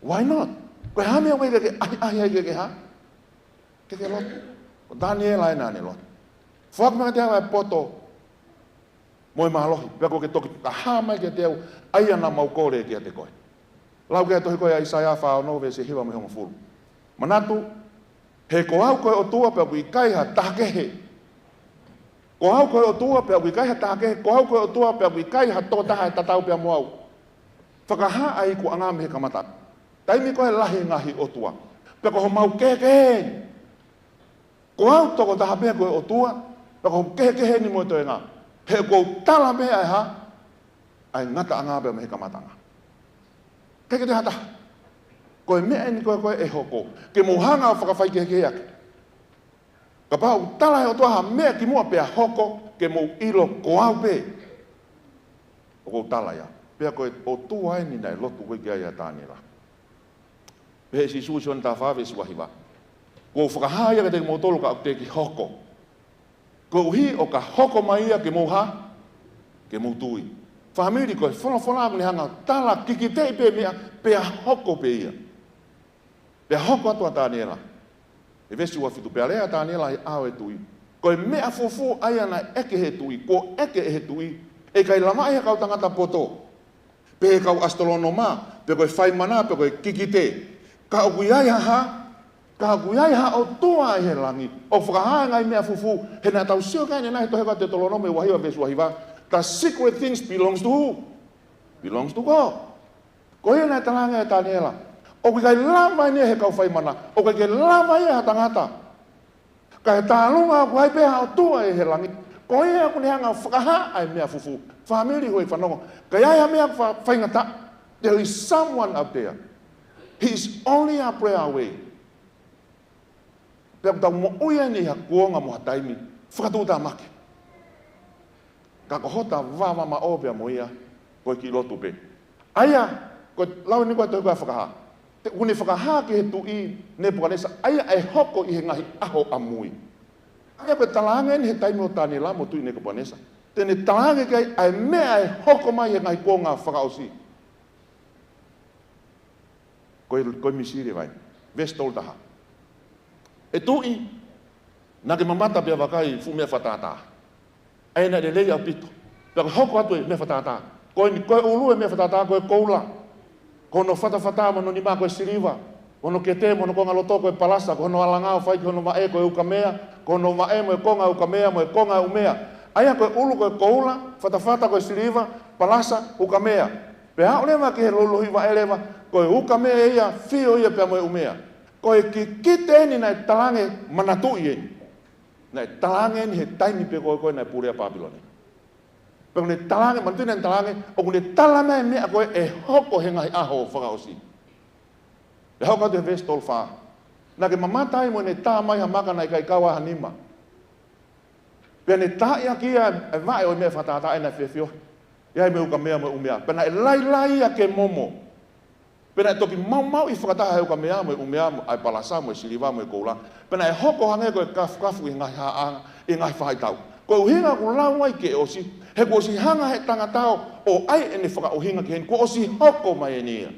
why not? Ko e hā e meʻa ʻoku ʻikai ke ke ʻahiʻahi ai ke ke hā? Ke ke lotu. Ko Taniela ē naʻa ne lotu. Foaki mai kiate au ʻa e poto mo e mālohi, pea kuo ke toki fakahā mai kiate au ʻa ia naʻa mau kole kiate koe. Lau ki he tohi ko ē ʻa ʻAisea fā ono veesi hiva mo e hongofulu. Manatu, he ko au ko e ʻOtua pea ʻoku ʻikai ha taha kehe. Ko au ko e ʻOtua pea ʻoku ʻikai ha taha kehe, ko au ko e ʻOtua pea ʻoku ʻikai ha tokotaha ʻe tatau pea mo au. Fakahā ʻa e ikuʻanga mei he kamataʻanga. Taimi ko ē lahi e ngaahi ʻotua. Pea ko homau kehekehe eni. Ko au tokotaha pē ko e ʻOtua, pea ko hoku kehekehe ni mo e toenga. He ʻoku ou tala pē ʻa e hā, ʻa e ngataʻanga pea mei he kamataʻanga. ʻIkai ke toe ha taha. Ko e meʻa eni ko ē ko ē ʻe hoko, ke mou hanga ʻo fakafaikehekeheʻaki. Kapau ʻoku tala ʻe he ʻOtua ha meʻa kimuʻa pea hoko, ke mou ʻilo ko au pē. ʻOku ou tala ia. Pea ko e ʻOtua eni naʻe lotu ko ē ki ai ʻa Taniela. Pehē ʻe Sīsū ʻi Sione taha fā veesi ua hiva: Kuo u fakahā ia kiate kimoutolu ka ʻoku teʻeki hoko, koeʻuhi ʻo ka hoko mai ia ke mou hā? Ke mou tui. Fāmili, ko e folofola ʻoku ne hanga ʻo tala kikiteʻi pē meʻa, pea hoko pē ia. Pea hoko atu ʻa Taniela. ʻI he veesi ua fitu: Pea lea ʻa Taniela ʻi he ʻao ʻo e tuʻi. Ko e meʻa fufū ʻa ia naʻe ʻeke ʻe he tuʻi, kuo ʻeke ʻe he tuʻi, ʻe ʻikai lava ʻe ha kau tangata poto, pe ʻe he kau ʻasitolonoma, pe ko e fai mana, pe ko e kikite. Ka ʻoku ʻi ai ha hā? Ka ʻoku ʻi ai ha ʻOtua ʻi he langi, ʻoku fakahā e ngaahi meʻa fufū. He naʻa tau sio ki ai ʻanenai he tohi ko Teutalonome ua hiva veesi ua hiva: The secret things belongs to who? Belongs to God. Ko ia naʻe talaange ʻe Taniela, ʻoku ʻikai lava eni ʻe he kau fai mana, ʻoku ʻikai lava ia ʻe ha tangata. Ka ʻi he tālunga ʻoku ʻi ai pē ha ʻOtua ʻi he langi. Ko ia ʻoku ne hanga ʻo fakahā ʻa e meʻa fufū. Fāmili, houʻeiki fanongo, ka ʻi ai ha meʻa fa-, faingataʻa, there is someone out there. He is only a prayer away. Pea ʻoku tau moʻui eni ʻi ha kuonga mo ha taimi fakatuʻutāmaki. Ka ko hota vavamaʻo pea mo ia, ko e kiʻi lotu pē. ʻA ia, ko e lau eni ko e tohi ko ē ʻa Fakahā. Te, ʻoku ne fakahā ki he tuʻi Nepukanesa ʻa ia ʻe hoko ʻi he ngaahi ʻaho ʻamui. ʻA ia ko e talaange eni he taimi ʻo Taniela mo e tuʻi Nepukanesa. Te ne talaange ki ai ʻa e meʻa ʻe hoko mai he ngaahi kuonga fakaʻosi. Ko e, ko e misi leva eni. Veesi tolu taha: ʻE tuʻi, naʻa ke mamata pea vakai e fuʻu meʻa fakatātā, ʻa ia naʻe lelei ʻaupito. Pea ko e hoko atu e meʻa fakatātā. Ko eni, ko e ʻulu e meʻa fakatātā ko e koula. Ko hono fatafata mo hono nima ko e siliva. Ko hono kete mo hono konga loto ko e palasa. Ko hono alanga ʻo fai ki hono vaʻe ko e ukamea. Ko hono vaʻe mo e konga ukamea mo e konga ʻumea. ʻA ia ko e ʻulu ko e koula, fatafata ko e siliva, palasa, ukamea. Pea aʻu leva ki he lolohi vaʻe leva, ko e ukamea ia, fio ia pea mo e ʻumea. Ko e kikite eni naʻe talaange, manatuʻi eni. Naʻe talaange eni he taimi pē ko ē ko ē naʻe pule ai ʻa Pāpilone. Pea ʻoku ne talaange, manatuʻi naʻe talaange, ʻoku ne tala mai e meʻa ko ē ʻe hoko he ngaahi ʻaho fakaʻosi. Pea hoko atu he veesi tolu fā: Naʻa ke mamata ai mo ʻene tā mai ha maka naʻe ʻikai kau ai ha nima. Pea ne taaʻi ʻaki ia e vaʻe ʻo e meʻa fakatātā ʻa ia naʻe fiefiohi, ʻi ai mo e ukamea mo e ʻumea. Pea naʻe lailai ia ke momo. Pea naʻe toki maumauʻi fakataha e ukamea mo e ʻumea mo, ʻa e palasa mo e siliva mo e koula. Pea naʻe hoko hangē ko e kafukafu ʻi he ngaahi haʻahaʻa, ʻi he ngaahi faʻahitaʻu. Ko e ʻuhinga ʻoku lau ai ke ʻosi, he kuo ʻosi hanga he tangata ʻo ʻai ʻene fakaʻuhinga ki heni, kuo ʻosi hoko mai eni ia.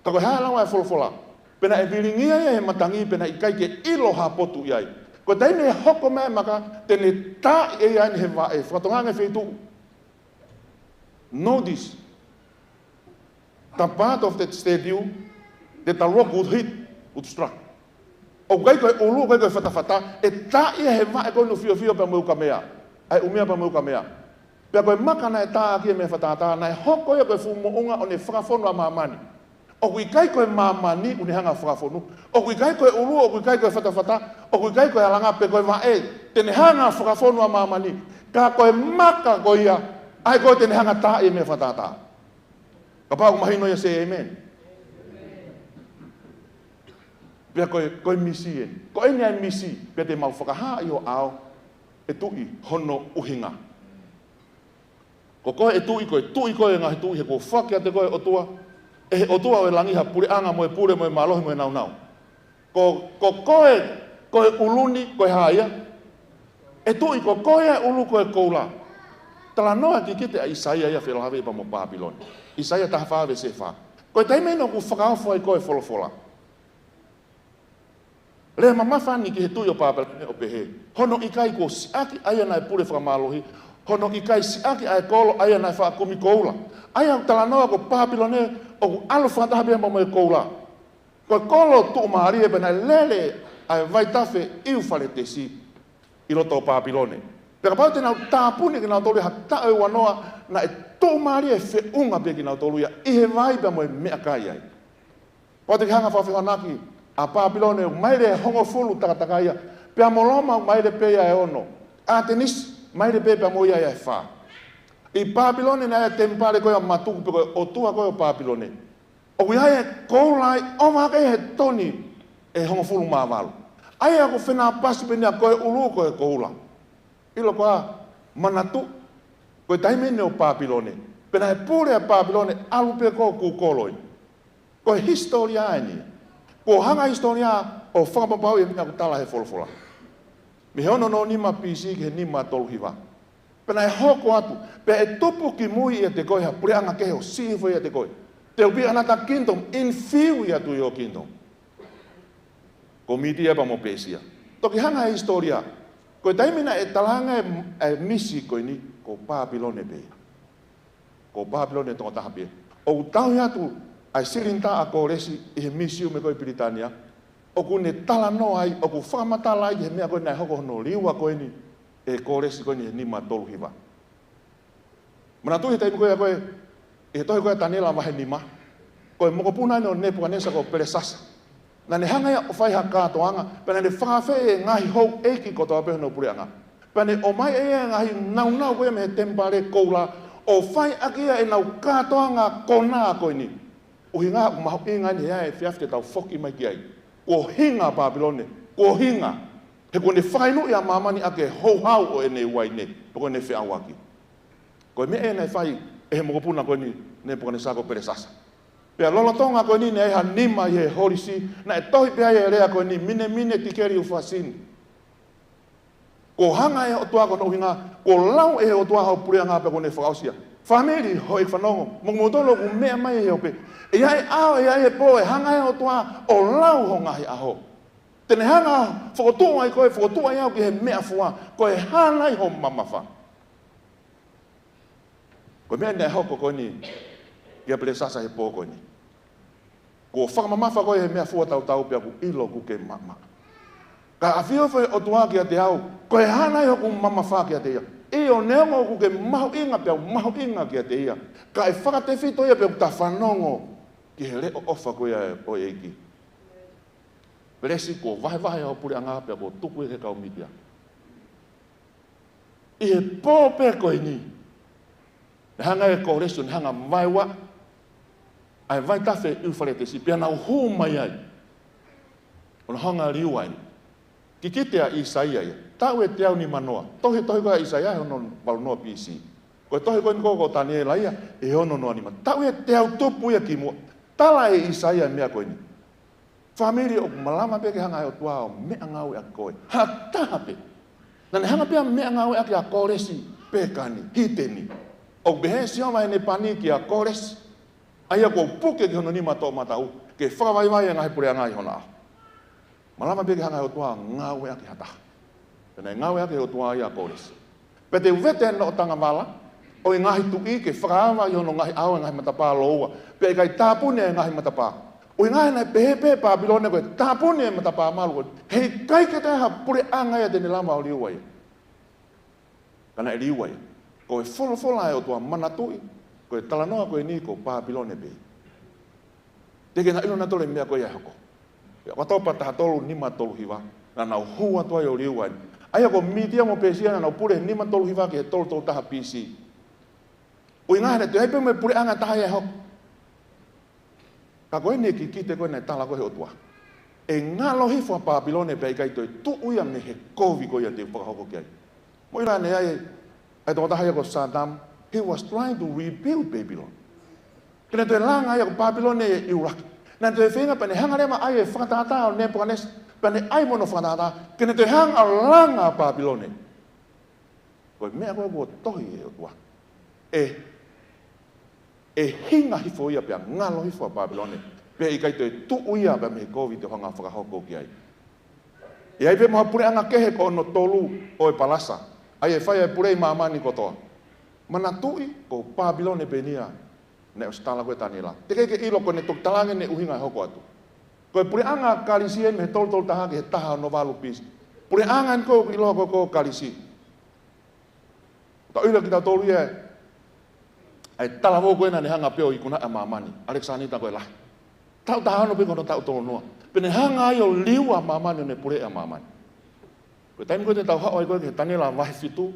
Ka ko e hā e lau ʻa e folofola? Pea naʻe vilingia ia he matangi, pea naʻe ʻikai ke ʻilo ha potu ʻi ai. Ko e taimi ʻe hoko mai e maka, te ne taaʻi ʻe ia eni he vaʻe, fakatokangaʻi e feituʻu. Notice the part of that statue that the rock would hit, would strike. ʻOku ʻikai ko e ʻulu, ʻoku ʻikai ko e fatafata, ʻe taaʻi ia he vaʻe ko eni ʻoku fiofio pea mo e ukamea. ʻA e ʻumea pea mo e ukamea. Pea ko e maka naʻe tā ʻaki e meʻa fakatātā, naʻe hoko ia ko e fuʻu moʻunga ʻo ne fakafonu ʻa māmani. ʻOku ʻikai ko e māmani ʻoku ne hanga ʻo fakafonu. ʻOku ʻikai ko e ʻulu, ʻoku ʻikai ko e fatafata, ʻoku ʻikai ko e alanga pe ko e vaʻe te ne hanga ʻo fakafonu ʻa māmani. Ka ko e maka ko ia, ʻa ia ko ē te ne hanga ʻo taaʻi e meʻa fakatātā. Kapau ʻoku mahino ia, say amen. Pea ko e, ko e misi eni. Ko eni ʻa e misi, pea te mau fakahā ʻi ho ʻao, ʻe tuʻi, hono ʻuhinga. Ko koe ʻe tuʻi, ko e tuʻi koe ʻi he ngaahi tuʻi, he kuo foaki kiate koe ʻe he ʻOtua, ʻe he ʻOtua ʻo e langi, ha puleʻanga mo e pule mo e mālohi mo e nāunau. Ko, ko koe, ko e ʻulu ni, ko e hā ia? ʻE tuʻi, ko koe ʻa e ʻulu ko e koula. Talanoa kikite ʻa ʻIsaia ia felāveʻi pea mo Pāpilone. ʻIsaia taha fā veesi fā. Ko e taimi eni ʻoku fakaofo ai ko ē e folofola. Lea mamafa eni ki he tuʻi ʻo Pāpilone ʻo pehē: Hono ʻikai kuo siʻaki ʻa ia naʻe pule fakamālohi, hono ʻikai siʻaki ʻa e kolo ʻa ia naʻe faʻa kumi koula. ʻA ia ʻoku talanoa ko Pāpilone ʻoku ʻalu fakataha pē mo e koula. Ko e kolo tuʻumālie pea naʻe lele ʻa e vaitafe ʻIufaletesi ʻi loto Pāpilone. Pea kapau te nau tāpuni kinautolu ʻi ha taʻu ʻe uanoa, naʻe tuʻumālie feʻunga pē kinautolu ia ʻi he vai pea mo e meʻakai ai. Pea te ke hanga ʻo fakafehoanaki ʻa Pāpilone ʻoku maile ʻe hongofulu takatakai ia, pea mo Loma ʻoku maile pē ia ʻe ono. ʻAtenisi, maile pē pea mo ia ia ʻe fā. ʻI Pāpilone naʻe ʻi ai e temipale ko ia ʻo Matuku pe ko e ʻotua ko ia ʻo Pāpilone. ʻOku ʻi ai e koula ʻe ʻova hake he toni ʻe hongofulu mā valu. ʻA ia ʻoku fenāpasi pē eni ia ko e ʻulu ko e koula. ʻIlo koā, manatuʻi, Ko e taimi ʻeni ʻo Pāpilone. Pea naʻe pule ʻa Pāpilone, ʻalu pē ko ē ʻo kūkolo ai. Ko e hisitōlia ʻeni. Kuo hanga e hisitōlia ʻo fakapapauʻi e meʻa ʻoku tala he folofola. Mei he ono noa nima B C ki he nima tolu hiva. Pea naʻe hoko atu, pea ʻe tupu kimui ʻiate koe ha puleʻanga kehe ʻo siʻi hifo ʻiate koe. There will be another kingdom inferior to your kingdom. Ko Mītia pea mo Pēsia. Toki hanga he hisitōlia. Ko e taimi naʻe talaange e, e misi ko eni, ko Pāpilone pē ia. Ko Pāpilone tokotaha pē ia. ʻOku tauhi atu ʻa e silinitā ʻa Kōlesi ʻi he misiume ko ē ʻi Pilitānia. ʻOku ne talanoa ai, ʻoku fakamatala ai ki he meʻa ko ē naʻe hoko hono liua ko eni ʻe Kōlesi ko eni he nima tolu hiva. Manatuʻi he taimi ko ia ko ē, ʻi he tohi ko ē ʻa Taniela vahe nima, ko e mokopuna ʻeni ʻo Nepukanesa ko Pelesasa. Naʻa ne hanga ia ʻo fai ha kātoanga, pea naʻa ne fakaafeʻi e ngaahi houʻeiki kotoa pē hono puleʻanga. Pea ne ʻomai ʻe ia e ngaahi nāunau ko ia mei he temipale koula, ʻo fai ʻaki ia ʻenau kātoanga konā ko eni. ʻUhinga ʻoku mahuʻinga ʻeni he ʻaho ni he efiafi te tau foki mai ki ai. Kuo hinga Pāpilone, kuo hinga. He kuo ne fakainu ʻa māmani ʻaki e houhau ʻo ʻene uaine, pe ko ʻene feʻauaki. Ko e meʻa ʻeni naʻe fai ʻe he mokopuna ko eni Nepukanesa ko Pelesasa. Pea lolotonga ko eni naʻe ʻi ai ha nima ʻi he holisi, naʻe tohi pē ai e lea ko eni, mine, mine, tikeli, ufasini. Kuo hanga ʻe he ʻOtua, ko hono ʻuhinga, kuo lau ʻe he ʻOtua hoʻo puleʻanga pea kuo ne fakaʻosi ia. Fāmili, houʻeiki fanongo, mo kimoutolu ʻoku meʻa mai he ope. ʻE ʻi ai e ʻaho, ʻe ʻi ai e pō, ʻe hanga ʻe he ʻOtua ʻo lau ho ngaahi ʻaho. Te ne hanga ʻo fokotuʻu ai koe, fokotuʻu ai au ki he meʻafua, ko e hā nai ho mamafa. Ko e meʻa naʻe hoko ko eni kia Pelesasa he pō ko eni. Kuo fakamamafa koe he meʻafua tautau pea ʻoku ʻilo ʻoku ke maʻamaʻa. Ka ʻafio hifo e ʻOtua kiate au, ko e hā nai hoku mamafa kiate ia. ʻIo, neongo ʻoku ke mahuʻinga pea u mahuʻinga kiate ia. Ka ʻe fakatefito ia pea u ta fanongo ki he leʻo ʻofa ko ia ʻo e ʻEiki. Pelesi, kuo vahevahe hoʻo puleʻanga pea kuo tuku ia ki he kau Mītia. ʻI he pō pē ko eni, naʻe hanga ʻe Kōlesi ʻo ne hanga ʻo vaeua ʻa e vaitafe ʻIufaletesi, pea nau hū mai ai. ʻO nau hanga ʻo liua ai. Kikite ʻa ʻIsaia ia. Taʻu ʻe teau nimanoa. Tohi, tohi ko ē ʻa ʻIsaia he ono valu noa B C. Ko e tohi ko eni ko ē ko Taniela ia, he ono noa nima. Taʻu ʻe teau tupu ia kimuʻa. Tala ʻe ʻIsaia e meʻa ko eni. Fāmili, ʻoku malava pē ke hanga ʻe he ʻOtua ʻo meʻangāue ʻaki koe. Ha taha pē. Naʻa ne hanga pē ʻo meʻangāue ʻaki ʻa Kōlesi, Pēkani, Hiteni. ʻOku pehē ʻe Sihova ʻi heʻene pani kia Kōlesi. ʻA ia kuo puke ki hono nima toʻomataʻu, ke fakavaivai e ngaahi puleʻanga ʻi hona ʻaho. Malava pē ke hanga ʻe he ʻOtua ʻo ngāueʻaki ha taha. Pea naʻe ngāueʻaki ʻe he ʻOtua ia ʻa Kōlesi. Pea te u vete ʻene ʻotangavala ʻo e ngaahi tuʻi ke fakaava ʻi hono ngaahi ʻao e ngaahi matapā lōua. Pea ʻikai tāpuni e ngaahi matapā. ʻUhinga he naʻe pehē pē ʻe Pāpilone ko e tāpuni e matapā malu ko ē. Heʻikai ke toe ha puleʻanga ia te ne lava ʻo liua ia. Ka naʻe liua ia. Ko e folofola ʻa e ʻOtua, manatuʻi, ko e talanoa ko eni ko Pāpilone pē. Teʻeki ke nau ʻilo nautolu e meʻa ko ia ʻe hoko. Pea ʻOkatopa taha tolu nima tolu hiva, naʻa nau hū atu ai ʻo liua ai. ʻA ia ko Mītia mo Pēsia naʻa nau pule he nima tolu hiva ki he tolu tolu taha B C. ʻUhinga he naʻe toe ʻi ai pē mo e puleʻanga ʻe taha ia ʻe hoko. Ka ko eni e kikite ko ē naʻe tala ko ē ʻe he ʻOtua. ʻE ngalo hifo ʻa Pāpilone pea ʻikai toe tuʻu ia mei he kovi ko ia te u fakahoko ki ai. Mou ʻilo ʻene ʻi ai ʻa e tokotaha ia ko Saddam, he was trying to rebuild Babylon. Ke ne toe langa ia ko Pāpilone ʻe ʻuluaki. Naʻe toe feinga pea ne hanga leva ʻo ʻai e fakatātā ʻo Nepukanesa, pea ne ʻai mo hono fakatātā, ke ne toe hanga ʻo langa ʻa Pāpilone. Ko e meʻa ko ē kuo tohi ʻe he ʻOtua. ʻE, ʻe hinga hifo ia pea ngalo hifo ʻa Pāpilone. Pea ʻikai toe tuʻu ia pea mei he kovi te u hanga ʻo fakahoko ki ai. ʻE ʻi ai pē mo ha puleʻanga kehe ko hono tolu ʻo e palasa. ʻA ia ʻe fai ai e pule ʻi māmani kotoa. Manatuʻi ko Pāpilone pē eni ia naʻe ʻosi tala ko ē ʻe Taniela. Teʻeki ke ʻilo ko ʻene toki talaange ʻene ʻuhinga ʻe hoko atu. Ko e puleʻanga Kalisi eni mei he tolu tolu taha ki he taha ono valu B C. Puleʻanga eni ko ē ʻoku ʻiloa ko ē ko Kalisi. Tau ʻilo kitautolu ia ʻa e talavou ko ē naʻa ne hanga pē ʻo ikunaʻi ʻa māmani, ʻAlekisānita ko e Lahi. Taʻu taha ono pē ko hono taʻu tolu noa. Pea ne hanga ai ʻo liua ʻa māmani ʻo ne puleʻi ʻa māmani. Ko e taimi ko ē te tau haʻu ai ko ē ki he Taniela vahe fitu,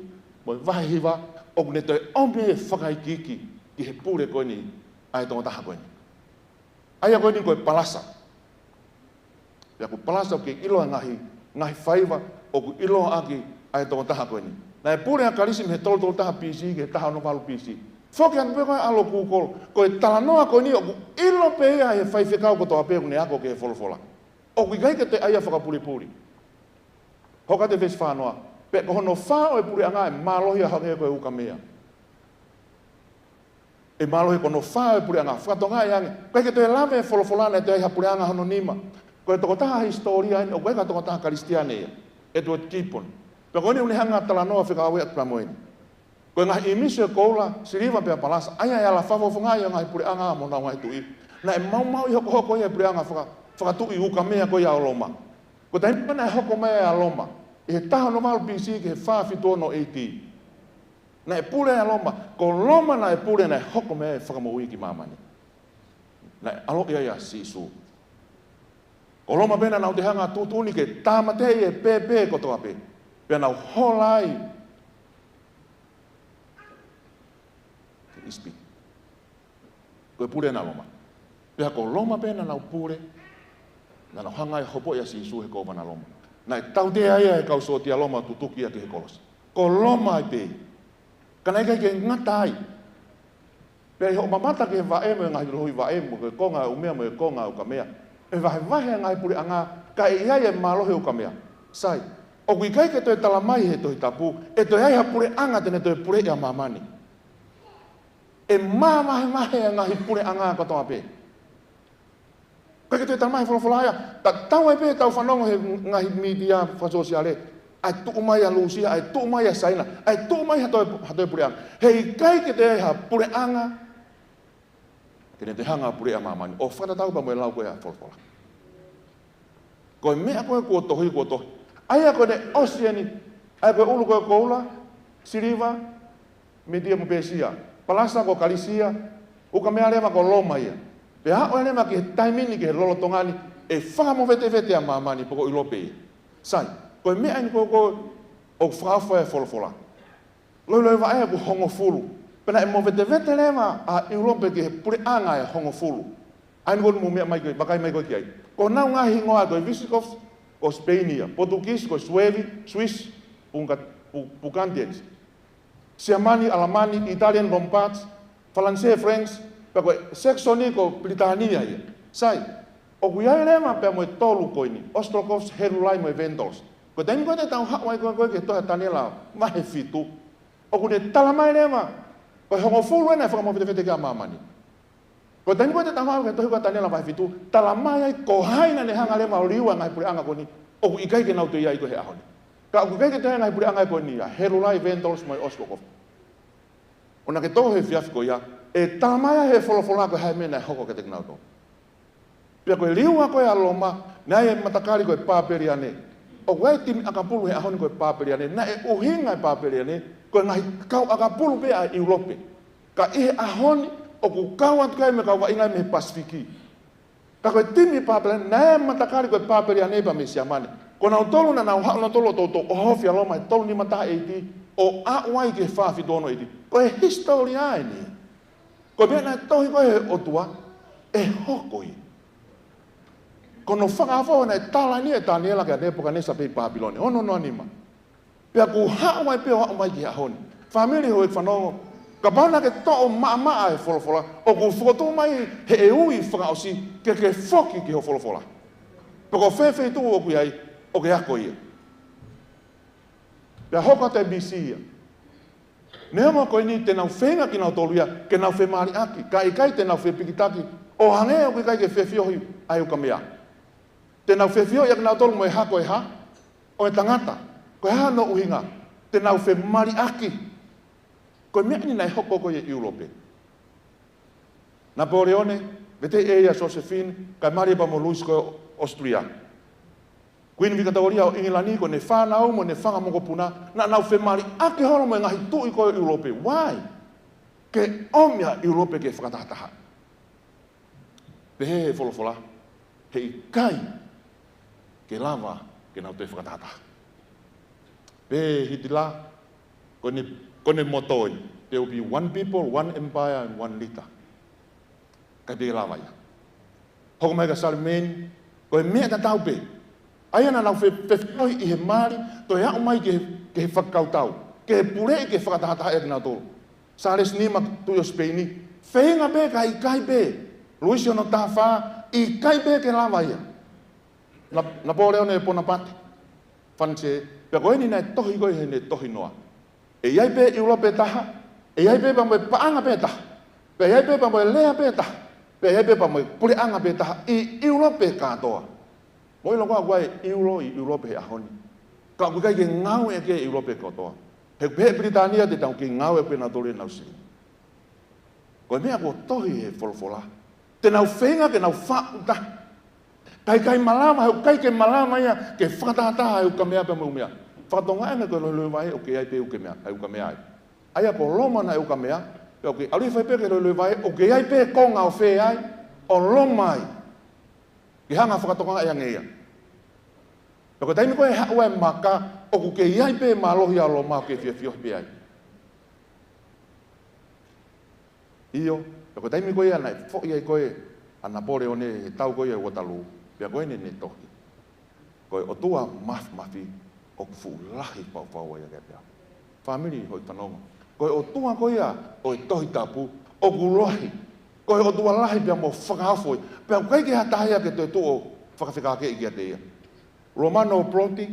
mo e vahe hiva, ʻoku ne toe ʻomi e fakaikiiki ki he pule ko eni ʻa e tokotaha ko eni. ʻA ia ko eni ko e palasa. Pea ko e palasa ʻoku kei ʻiloa e ngaahi, ngaahi faiva ʻoku ʻiloa ʻaki ʻa e tokotaha ko eni. Naʻe pule ʻa Kalisi mei he tolu tolu taha B C ki he taha ono valu B C. Foki atu pē ko e ʻalu Google, ko e talanoa ko eni ʻoku ʻilo pē ia ʻe he faifekau kotoa pē ʻoku ne ako ki he folofola. ʻOku ʻikai ke toe ʻai ia fakapulipuli. Hoko atu e veesi fā noa. Pea ko hono fā ʻo e puleʻanga ʻe mālohi ʻo hangē ko e ukamea. ʻE mālohi ko hono fā ʻo e puleʻanga, fakatokangaʻi ange. ʻIkai ke toe lave e folofola naʻe toe ʻi ai ha puleʻanga hono nima. Ko e tokotaha hisitōlia eni, ʻoku ʻikai ko ha tokotaha Kalisitiane ia. Edward Gibbon. Pea ko eni ʻoku ne hanga ʻo talanoa fekauʻaki pea mo eni. Ko e ngaahi ʻīmisi ʻo e koula, siliva pea palasa, ʻa ia ʻe ala fakafofongaʻi ʻa e ngaahi puleʻanga mo honau ngaahi tuʻi. Naʻe maumauʻi hokohoko ia e puleʻanga faka-, fakatuʻi ukamea ko ia ʻo Loma. Ko e taimi ko ē naʻe hoko mai ai ʻa Loma, ʻi he taha ono valu B C ki he fā fitu ono A D. Naʻe pule ʻa Loma, ko Loma naʻe pule naʻe hoko mai ai e fakamoʻui ki māmani. Naʻe ʻaloʻi ai ʻa Sīsū. Ko Loma pē naʻa nau toe hanga ʻo tuʻutuʻuni ke tāmateʻi e pēpē kotoa pē. Pea nau hola ai ki ʻIsipite. Ko e pule ena ʻa Loma. Pea ko Loma pē naʻa nau pule, naʻa nau hanga ai ʻo hopoʻi ʻa Sīsū he kōvana Loma. Naʻe tautea ia ʻe he kau sōtia Loma ʻo tutuki ia ki he kolosi. Ko Loma ai pē. Ka naʻe ʻikai ke ngata ai. Pea ʻi hoʻo mamata ki he vaʻe mo e ngaahi lohi vaʻe mo e konga ʻo e ukamea mo e konga ʻo e ukamea, ʻe vahevahe ʻa e ngaahi puleʻanga kae ʻi ai e mālohi ʻo e ukamea. Sai, ʻoku ʻikai ke toe tala mai he Tohi Tapu ʻe toe ʻi ai ha puleʻanga te ne toe puleʻi ʻa māmani. ʻE māvahevahe ʻa e ngaahi puleʻanga kotoa pē. ʻIkai ke toe tala mai he folofola ia, tatau ai pē ʻetau fanongo he ngaahi mītia fakasōsiale, ʻa e tuʻu mai ʻa Lūsia, ʻa e tuʻu mai ʻa Saina, ʻa e tuʻu mai ha toe, ha toe puleʻanga. Heʻikai ke toe ʻi ai ha puleʻanga ke ne toe hanga ʻo puleʻi ʻa māmani. ʻO fakatatau pea mo e lau ko ē ʻa e folofola. Ko e meʻa ko ē kuo tohi, kuo tohi. ʻA ia ko ʻene ʻosi eni, ʻa ia ko e ʻulu ko ē koula, siliva, Mītia mo Pēsia. Palasa ko Kalisi ia, ukamea leva ko Loma ia. Pea aʻu leva ki he taimi ni, ki he lolotonga ni, ʻe fakamovetevete ʻa māmani pe ko ʻIulope ia. Sai, ko e meʻa eni ko ē ʻoku fakaʻofa e folofola. Loiloi vaʻe ʻoku hongofulu. Pea naʻe movetevete leva ʻa ʻIulope ki he puleʻanga ʻe hongofulu. ʻA ia ko eni mou meʻa mai ko ē, vakai mai ko ē ki ai. Ko honau ngaahi hingoa ko e Visigoths, ko Spain ia. Portuguese, ko Suevi, Swiss, Bunga-, Bu-, Burgundians. Siamani, ʻAlamani, Italian, Lombards, Falanisē, French, pea ko e Saxony, ko Pilitānia ia. Sai, ʻoku ʻi ai leva pea mo e tolu ko eni, Ostrogoths, Heruli mo e Vandals. Ko e taimi ko ē te tau haʻu ai ko ē, ko ē ki he tohi ʻa Taniela vahe fitu, ʻoku ne tala mai leva, ko e hongofulu ena ʻe fakamovetevete ki ai ʻa māmani. Ko e taimi ko ē te tau haʻu ki he tohi ko ē ʻa Taniela vahe fitu, tala mai ai ko hai naʻa ne hanga leva ʻo liliu ʻa e ngaahi puleʻanga ko eni, ʻoku ʻikai ke nau toe ʻi ai ko ē he ʻaho ni. Ka ʻoku ʻikai ke toe ʻi ai e ngaahi puleʻanga ko eni, ʻa Heruli, Vandals mo e Ostrogoths. ʻOua naʻa ke tō he efiafi ko ia, ʻe tala mai ai he folofola ko e hā e meʻa naʻe hoko kiate kinautolu. Pea ko e liliu ko ē ʻa Loma, naʻe ʻi ai e matakali ko e Papeliane. ʻOku ʻi ai e timi ʻakapulu he ʻaho ni ko e Papeliane, naʻe ʻuhinga e Papeliane, ko e ngaahi kau ʻakapulu pē ʻa ʻIulope. Ka ʻi he ʻaho ni, ʻoku kau atu ki ai mo e kau vaʻinga mei he Pasifiki. Ka ko e timi Papeliane, naʻe matakali ko e Papeliane pea mei Siamane. Ko nautolu naʻa nau haʻu nautolu ʻo toutou ʻohofi ʻa Loma he tolu nima taha A D, ʻo aʻu ai ki he fā fitu ono A D. Ko e hisitōlia eni. Ko e meʻa naʻe tohi ko ē he ʻOtua, ʻe hoko ia. Ko hono fakaʻofoʻofa naʻe tala eni ʻe Taniela kia Nepukanesa pē ʻi Papilone. Ono noa nima. Pea ʻoku haʻu ai pē ʻo aʻu mai ki he ʻaho ni. Fāmili, houʻeiki fanongo, kapau naʻa ke toʻo maʻamaʻa e folofola, ʻoku fokotuʻu mai he ʻEiki fakaʻosi ke ke foki ki hoʻo folofola. Pe ko fē feituʻu ʻoku ʻi ai, ʻo ke ako ia. Pea hoko atu e B C ia. Neongo ko eni te nau feinga kinautolu ia ke nau femaliʻaki, ka ʻikai te nau fepikitaki, ʻo hangē ʻoku ʻikai ke fefiohi ʻa e ukamea. Te nau fefiohi ʻa kinautolu mo e hako ʻe hā? ʻO e tangata. Ko e hā hono ʻuhinga? Te nau femaliʻaki. Ko e meʻa eni naʻe hoko ko ē ʻi ʻIulope. Napoleone, veteʻi ʻe ia ʻa Josephine, kae mali pea mo Louis ko ē ʻo ʻAositelēlia. Kuini Vikatōlia ʻo ʻIngilani, ko ʻene fānau mo ʻene fanga mokopuna, naʻa nau femaliʻaki holo mo e ngaahi tuʻi ko ē ʻo ʻIulope. Why? Ke ʻomi ʻa ʻIulope ke fakatahataha. Pehē he folofola, heʻikai ke lava ke nau toe fakatahataha. Pehē ʻe Hitler, ko ʻene, ko ʻene motto ē, there will be one people, one empire, and one leader. ʻIkai pē ke lava ia. Hoko mai kia Charlemagne, ko e meʻa tatau pē. ʻA ia naʻa nau fe-, fefiohi ʻi he mali, toe aʻu mai ki he, ki he fakakautau. ke puleʻi, ke fakatahatahaʻi ʻa kinautolu. Sālesi Nima, tuʻi ʻo Sipeini, feinga pē ka ʻikai pē. Luisi hono taha fā, ʻikai pē ke lava ia. Na, Napoleone Bonaparte, Falanisē, pea ko eni naʻe tohi ko ē heʻene tohi noa. ʻE ʻi ai pē ʻIulope ʻe taha, ʻe ʻi ai pē pea mo e paʻanga pē ʻe taha, pea ʻi ai pē pea mo e lea pē ʻe taha, pea ʻi ai pē pea mo e puleʻanga pē ʻe taha ʻi ʻIulope kātoa. Mou ʻilo koā ʻoku ʻi ai e ʻiulo ʻi ʻIulope he ʻaho ni, ka ʻoku ʻikai ke ngāueʻaki ʻe ʻIulope kotoa. He pehē ʻe Pilitānia te nau kei ngāueʻaki pē ʻe nautolu ʻenau silini. Ko e meʻa kuo tohi he folofola, te nau feinga ke nau faʻu taha. Ka ʻikai malava, he ʻoku ʻikai ke malava ia ke fakatahataha e ukamea pea mo e ʻumea. Fakatokangaʻi ange ko e lohilohi vaʻe ʻoku ʻi ai pē ukamea, ʻa e ukamea ai. ʻA ia ko Loma naʻe ukamea, pea ʻoku ʻalu hifo ai pē ki he lohilohi vaʻe ʻoku ʻi ai pē konga ʻo fē ai, ʻo Loma ai. Ke hanga fakatokangaʻi ange ia. Pea ko e taimi ko ē ʻe haʻu ai e maka, ʻoku kei ʻi ai pē mālohi ʻa Loma ʻoku kei fiefiohi pē ai. ʻIo, pea ko e taimi ko ia naʻe foʻi ai ko ē ʻa Napoleone he tau ko ia ʻo Waterloo, pea ko eni ʻene tohi: Ko e ʻOtua Māfimafi ʻoku fuʻu lahi fau fau ia kiate au. Fāmili, hoʻi fanongo, ko e ʻOtua ko ia ʻo e Tohi Tapu ʻoku lahi. Ko e ʻOtua lahi pea mo fakaofo ia. Pea ʻoku ʻikai ke ʻi ai ha taha ia ke toe tuʻu ʻo fakafekākeʻi kiate ia. Romano Prodi,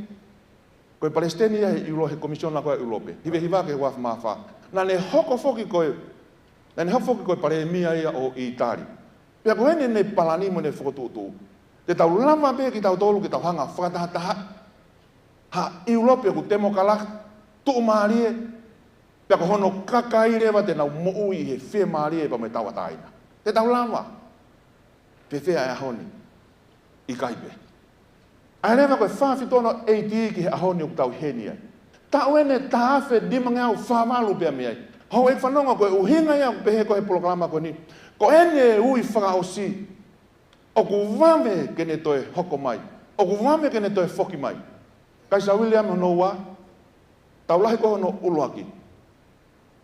ko e palesiteni ia he ʻIulo-, he komisiona ko ē ʻIulope, hiva hiva ki he ua afe mā fā. Naʻa ne hoko foki ko e, naʻa ne hoko foki ko e palēmia ia ʻo ʻĪtali. Pea ko eni ʻene palani mo ʻene fokotuʻutuʻu: Te tau lava pē kitautolu ke tau hanga fakatahataha ha ʻIulope ʻoku temokalati, tuʻumālie, pea ko hono kakai leva te nau moʻui he fiemālie pea mo e tauʻatāina. Te tau lava. Fēfē ʻa e ʻaho ni? ʻIkai pē. ʻAi leva ko e fā fitu ono A D ki he ʻaho ni ʻoku tau ʻi heni ai. Taʻu eni ʻe taha afe nima ngeau fā valu pea mei ai. Houʻeiki fanongo, ko e ʻuhinga ia ʻoku pehē ko ē he polokalama ko eni, ko eni e ui fakaʻosi, ʻoku vave ke ne toe hoko mai, ʻoku vave ke ne toe foki mai. Kaisa Uiliami hono ua, tau lahi ko ē hono ʻuluaki.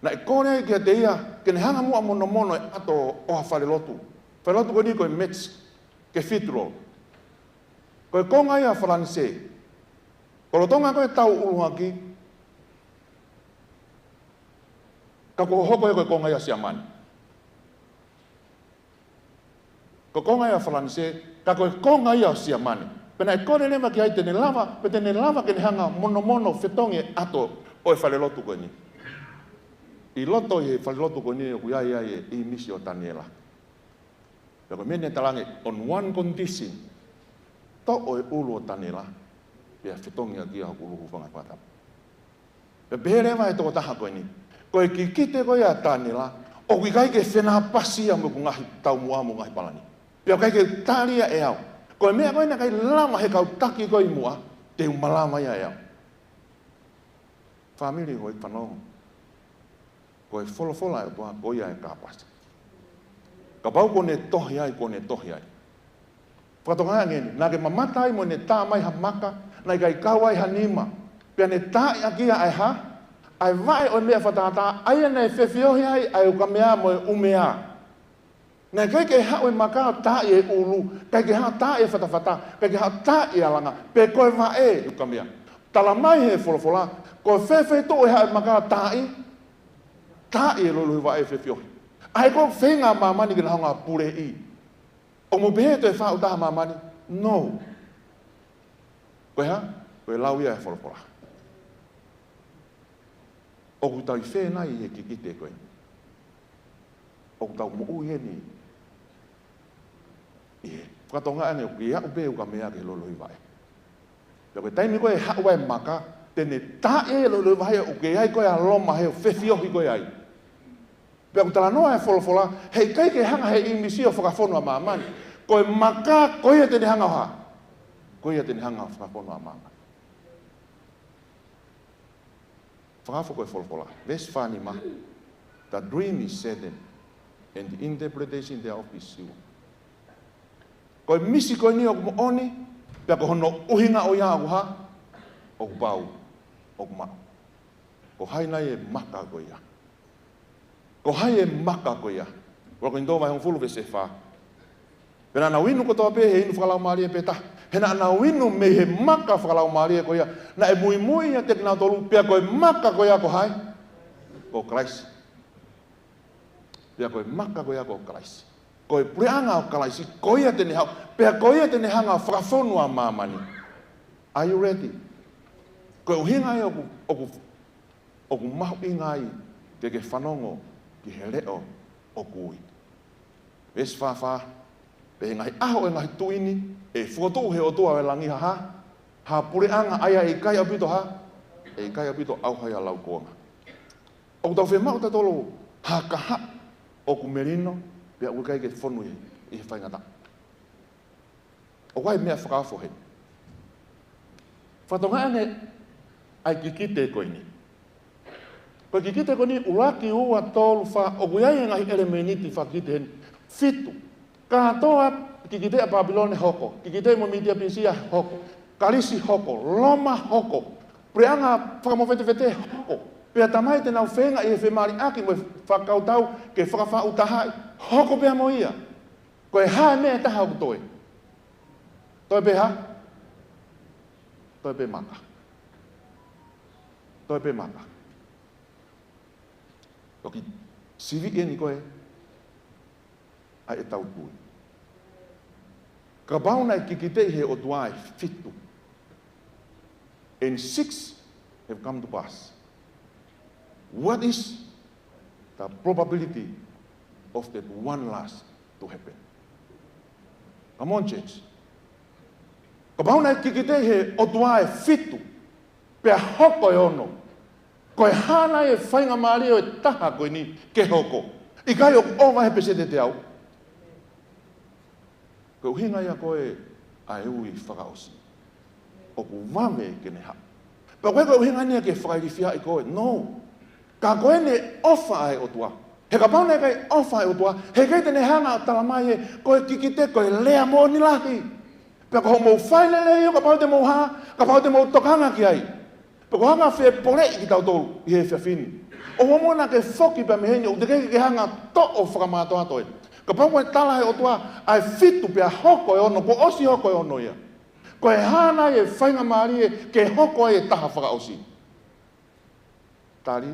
Naʻe kole ai kiate ia ke ne hanga muʻa ʻo monomono e ʻato ʻo ha falelotu. Falelotu ko eni ko e Metz Cathedral. Ko e konga ia ʻo Falanisē. Ko e lolotonga ko ē ʻo e tau ʻuluaki, ka kuo hoko ia ko e konga ia ʻo Siamane. Ko e konga ia ʻo Falanisē, ka ko e konga ia ʻo Siamane. Pea naʻe kole leva ki ai te ne lava, pe te ne lava ke ne hanga ʻo monomono fetongi e ʻato ʻo e falelotu ko eni. ʻI loto ʻi he falelotu ko eni ʻoku ʻi ai ai e ʻīmisi ʻo Taniela. Pea ko e meʻa naʻe talaange, on one condition, toʻo e ʻulu ʻo Taniela, pea fetongi ʻaki ia hoku ʻulu hūfanga he fakatapu. Pea pehē leva ʻe he tokotaha ko eni, ko e kikite ko ia ʻa Taniela, ʻoku ʻikai ke fenāpasi ia mo ʻeku ngaahi taumuʻa mo e ngaahi palani. Pea ʻoku ʻikai ke tali ia ʻe au. Ko e meʻa ko ē naʻe ʻikai lava ʻe he kau taki ko ē ʻi muʻa, te u malava ia ʻe au. Fāmili, hoʻi fanongo, ko e folofola ʻa e ʻOtua ko ia ʻe kāpasa. Kapau kuo ne tohi ai, kuo ne tohi ai. Fakatokangaʻi ange eni, naʻa ke mamata ai mo ʻene tā mai ha maka naʻe ʻikai kau ai ha nima, pea ne taaʻi ʻaki ia ʻa e hā? ʻA e vaʻe ʻo e meʻa fakatātā, ʻa ia naʻe fefiohi ai ʻa e ukamea mo e ʻumea. Naʻe ʻikai ke haʻu e maka ʻo taaʻi e ʻulu, ʻikai ke haʻu ʻo taaʻi e fatafata, ʻikai ke haʻu ʻo taaʻi e alanga, pe ko e vaʻe, ukamea. Tala mai ʻe he folofola, ko e fefeituʻu ʻe haʻu e maka ʻo taaʻi, taaʻi e lohilohi vaʻe fefiohi. ʻA ia ko e feinga ʻa māmani ke na hanga ʻo puleʻi. ʻOku mou pehē ʻe toe faʻu taha ʻa māmani? No. Ko e hā? Ko e lau ia ʻa e folofola. ʻOku tau ʻi fē nai ʻi he kikite ko eni? ʻOku tau moʻui eni ʻi he fakatokangaʻi ange ʻoku ʻi ai pē ukamea ki he lohilohi vaʻe. Pea ko e taimi ko ē ʻe haʻu ai e maka, te ne taaʻi e lohilohi vaʻe ʻoku ʻi ai ko ē ʻa Loma he ʻoku fefiohi ko ē ai. Pea ʻoku talanoa ʻa e folofola, he ʻikai ke hanga ʻe he ʻīmisi ʻo fakafonu ʻa māmani. Ko e maka, ko ia te ne hanga ʻo hā? Ko ia te ne hanga ʻo fakafonu ʻa māmani. Fakaofo ko e folofola. Veesi fā nima. The dream is certain, and the interpretation thereof is sure. Ko e misi ko eni ʻoku moʻoni, pea ko hono ʻuhinga ʻo ia ʻoku hā? ʻOku pau, ʻoku maʻu. Ko hai nai e maka ko ia? Ko hai e maka ko ia? ʻUluaki Kolinitō vahe hongofulu veesi fā. Pea naʻa nau inu kotoa pē he inu fakalaumālie pē taha. He naʻa nau inu mei he maka fakalaumālie ko ia. Naʻe muimui ʻiate kinautolu pea ko e maka ko ia ko hai? Ko Kalaisi. Pea ko e maka ko ia ko Kalaisi. Ko e puleʻanga ʻo Kalaisi, ko ia te ne haʻu. Pea ko ia te ne hanga ʻo fakafonu ʻa māmani. Are you ready? Ko e ʻuhinga ia ʻoku, ʻoku, ʻoku mahuʻinga ai ke ke fanongo ki he leʻo ʻoku ui. Veesi fā fā, pea ʻi he ngaahi ʻaho ʻo e ngaahi tuʻi ni, ʻe fokotuʻu ʻe he ʻOtua ʻo e langi ha, ha puleʻanga ʻa ia ʻe ʻikai ʻaupito ha, ʻe ʻikai ʻaupito ʻauha ia laukuonga. ʻOku tau fiemaʻu tautolu ha kahaʻu ʻoku melino, pea ʻoku ʻikai ke fonu ʻi he, ʻi he faingataʻa. ʻOku ʻi ai e meʻa fakaofo heni. Fakatokangaʻi ange ʻa e kikite ko eni. Ko e kikite ko eni, ʻuluaki, ua, tolu, fā, ʻoku ʻi ai e ngaahi ʻelemēniti fakakikite heni. Fitu. Kātoa, kikite ʻa Pāpilone hoko. Kikite mo Mītia Pīlisia hoko. Kalisi hoko. Loma hoko. Puleʻanga fakamofetefete hoko. Pea talamai te nau feinga ʻi he femaliʻaki mo e fakakautau ke fakafaʻu tahaʻi. Hoko pea mo ia. Ko e hā e meʻa ʻe taha ʻoku toe? Toe pē hā? Toe pē maka. Toe pē maka. Toki sivi eni ko e ʻa e tau tui. Kapau naʻe kikiteʻi ʻe he ʻOtua e fitu, and six have come to pass, what is the probability of that one last to happen? Come on, church. Kapau naʻe kikiteʻi ʻe he ʻOtua e fitu, pea hoko e ono, ko e hā nai e faingamālie ʻo e taha ko eni ke hoko? ʻIkai ʻoku ʻova he peseti ʻe teau? Ko e ʻuhinga ia ko ē ʻa e ui fakaʻosi. ʻOku vave ke ne haʻu. Pea ko e, ko e ʻuhinga eni ia ke fakailifiaʻi koe. No. Ka ko eni e ʻofa ʻa e ʻOtua. He kapau naʻe ʻikai ʻofa ʻa e ʻOtua, heʻikai te ne hanga ʻo talamai ē, ko e kikite ko e lea moʻoni lahi. Pea ko hoʻomou fai lelei ʻo kapau te mou hā, kapau te mou tokanga ki ai. Pea ko e hanga ʻo fie poleʻi kitautolu ʻi he efiafi ni. ʻOua muʻa naʻa ke foki pea mei heni, ʻoku teʻeki ke hanga ʻo toʻo fakamātoato ē. Kapau ko e tala ʻe he ʻOtua ʻa e fitu pea hoko e ono, kuo ʻosi hoko e ono ia. Ko e hā nai e faingamālie ke hoko ai e taha fakaʻosi? Tali,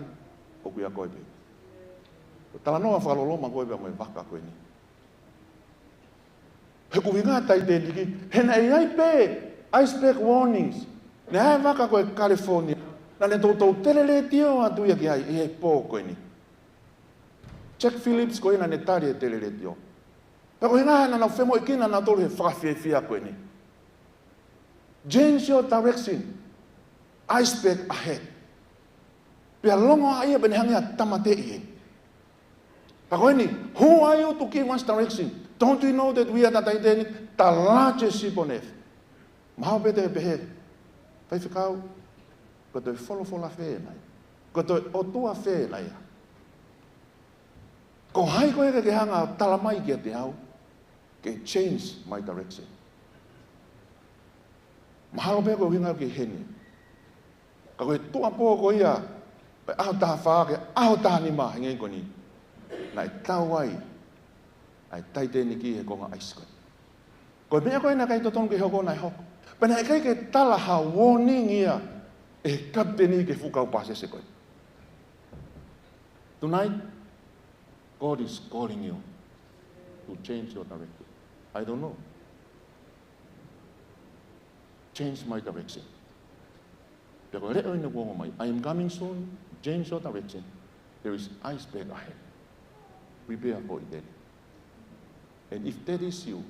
ʻoku ʻia koe pē. Ko e talanoa fakaloloma ko ē pea mo e vaka ko eni. He ko e ʻuhinga Titanic, he naʻe ʻi ai pē iceberg warnings. Naʻe ʻi ai e vaka ko e California, naʻa ne toutou telelētio atu ia ki ai ʻi he pō ko eni. Jack Phillips ko ia naʻa ne tali e telelētio. Pea ko e ʻuhinga naʻa nau femoʻuekina nautolu he fakafiefia ko eni. Change your direction. Iceberg ahead. Pea longo ʻa ia pea ne hanga ʻo tāmateʻi ē. Ka ko eni, who are you to give us direction? Don't you know that we are the Titanic, the largest ship on earth? Mahalo pē te ke pehē, Faifekau, ko e toe folofola fē nai? Ko e toe ʻOtua fē nai? Ko hai koe ke ke hanga ʻo talamai kiate au ke change my direction? Mahalo pē ko e ʻuhinga ki heni. Ka ko e tuʻuapō ko ia, pea ʻaho taha fā ki he ʻaho taha nima hangē ko eni, naʻe tau ai ʻa e Titanic ʻi he konga ʻaisi ko ē. Ko e meʻa ko ē naʻe ʻikai totonu ke hoko naʻe hoko. Pea naʻe ʻikai ke tala ha warning ia ʻe he kapiteni ki he fuʻu kau pāsese ko ē. Tonight, God is calling you to change your direction. I don't know. Change my direction. Pea ko e leʻo eni ʻoku ongo mai, I am coming soon, change your direction. There is iceberg ahead. Prepare for it then. And if that is you,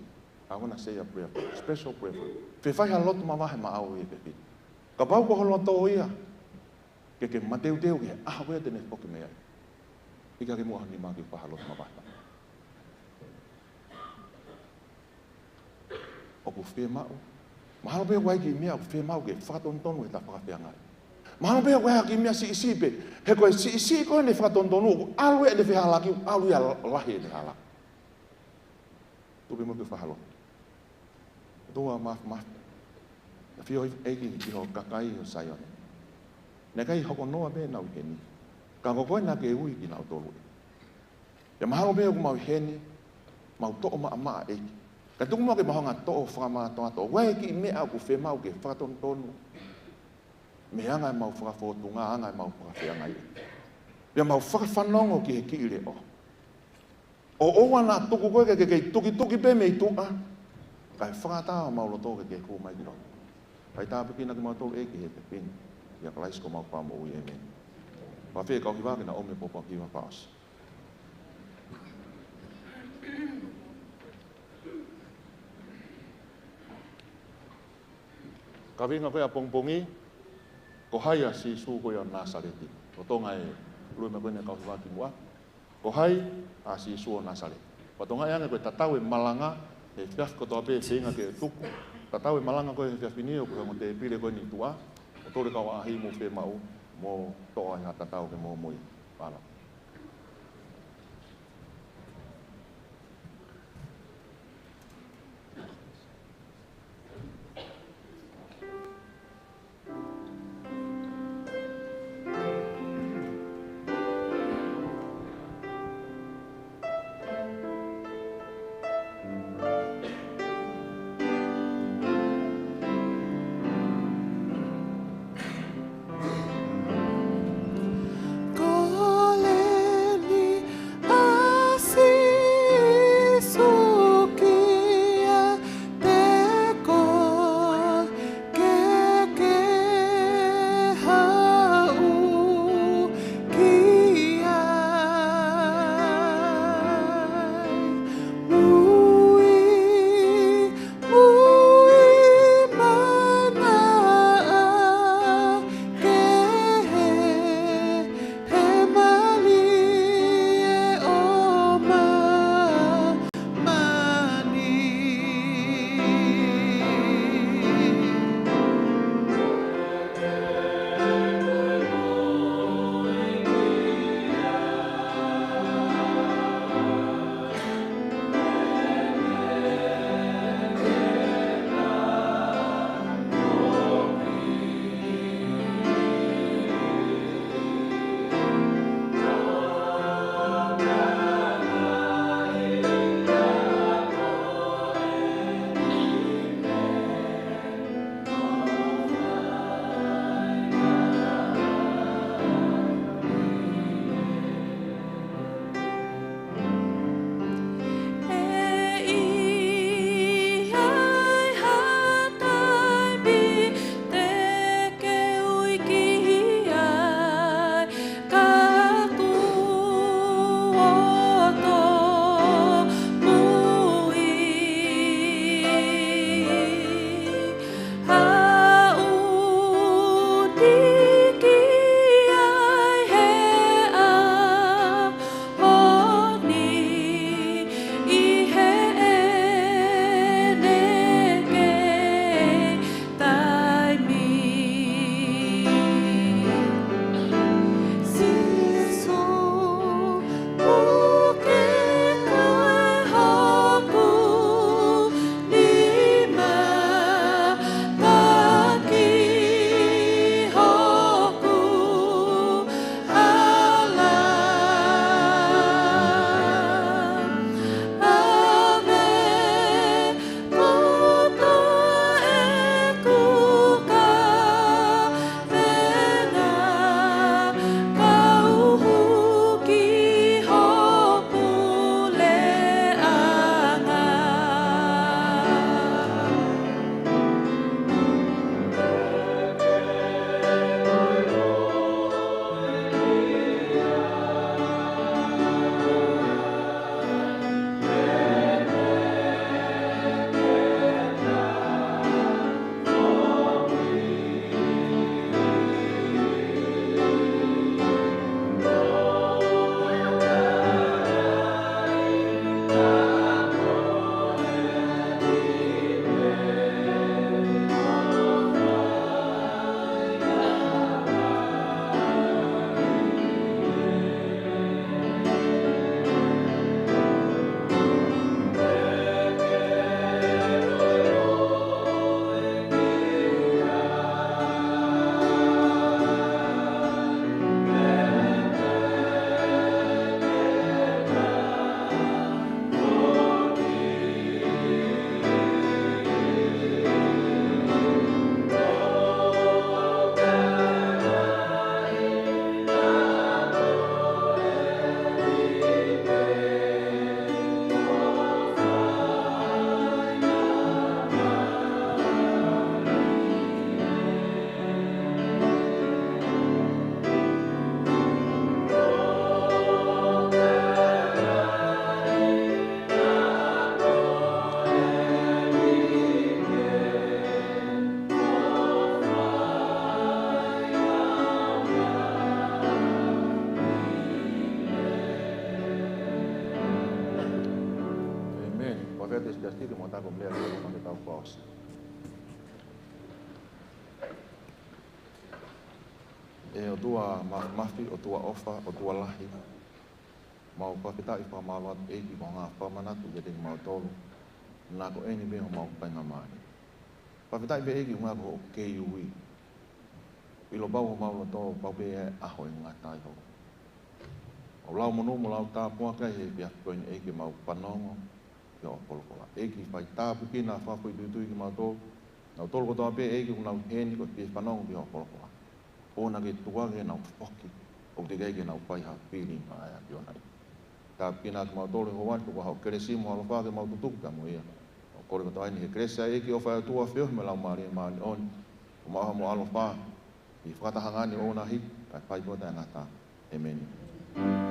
I wanna say a prayer for you, special prayer for you. Fai ha lotu mavahe maʻau ʻi he efiafi ni. Kapau ko ho loto ia, ke ke mateuteu ki he ʻaho ko ia te ne foki mei ai. ʻIkai ke mou ʻaho ni maki fai ha lotu mavahe maʻau. ʻOku fiemaʻu. Mahalo pē ʻoku ʻi ai e kiʻi meʻa ʻoku fiemaʻu ke fakatonutonu ʻi heʻeta fakafeangai. Mahalo pē ʻoku ʻi ai e kiʻi meʻa siʻisiʻi pē. He ko e siʻisiʻi ko eni fakatonutonu, ʻoku ʻalu ʻene fehālaaki, ʻoku ʻalu ia lahi ʻene hala. Tuku pē muʻa ke fai ha lotu. ʻOtua Māfimafi, ʻafio ʻEiki ki ho kakai ʻo Saione. Naʻe ʻikai hoko noa pē ʻenau ʻi heni. Ka ko koe naʻa ke ui kinautolu. Pea mahalo pē ʻoku mau ʻi heni, mau toʻo maʻamaʻa ʻEiki. Kae tuku muʻa ke mau hanga ʻo toʻo fakamātoato. ʻOku ʻi ai e kiʻi meʻa ʻoku fiemaʻu ke fakatonutonu mei he anga ʻemau fakafōtunga, anga ʻemau fakafeangai. Pea mau fakafanongo ki he kiʻi leʻo. ʻO ʻoua naʻa tuku koe ke ke kei tukituki pē mei tuʻa, kae fakaʻatā homau loto ke ke hū mai ki loto. Fai tāpuekina kimautolu ʻEiki he efiafi ni. ʻIa Kalaisi ko homau Fakamoʻui, ʻēmeni. Fakafeʻao kau hiva ke na ʻomi e pōpoaki hiva fakaʻosi. Kaveinga ko ia ʻapongipongi, ko hai ʻa Sīsū ko ia ʻo Nāsaleti. Lolotonga e lue mai ko eni e kau hiva kimuʻa. Ko hai ʻa Sīsū ʻo Nāsaleti. Pea tokangaʻi ange ko e tatau e malanga he efiafi kotoa pē, feinga ke tuku tatau e malanga ko ē he efiafi ni ʻoku ʻi he ongo tēpile ko eni ʻi tuʻa, ʻo tole kau ʻaʻahi mo fiemaʻu mo toʻo ai ha tatau ke mo mui. Mālō. Pea te siasi ke mau taku meʻa ke mau ke tau fakaʻosi. ʻE ʻOtua ma-, mafi, ʻOtua ʻofa, ʻOtua lahi. Mau fakafetaʻi fakamālō atu ʻEiki ko e ngaahi fakamanatu kiate kimautolu. Naʻa ko eni pē homau faingamālie. Fakafetaʻi pē ʻEiki ʻuhinga ko hoʻo kei ui. ʻIlo pau homau loto, pau pē ʻa e ʻaho ʻe ngata ai hoʻo. ʻOku lau monū mo lau tāpuaki ai he efiafi ko eni ʻEiki ke mau fanongo ki hoʻo folofola. ʻEiki fai tāpuekina fakafoʻituitui kimautolu. Nautolu kotoa pē ʻEiki ʻoku nau ʻi heni ko e fie fanongo ki hoʻo folofola. ʻOua naʻa ke tuku ke nau foki, ʻoku teʻeki ai ke nau fai ha fili maʻa e ʻAfiona. Tāpuekina kimautolu ʻe Hēvani, ko hoʻo kelesi mo e ʻaloʻofa ke mau tutuku pea mo ia. ʻOku kole kotoa eni he kelesi ʻa e ʻEiki, ʻofa ʻa e ʻOtua, feohi mo e Laumālie Māʻoniʻoni, ʻo maʻu mo ʻaloʻofa, ʻi he fakatahaʻanga ni ʻo e ʻaho ni, kae fai pē ʻo taʻengata. ʻĒmeni.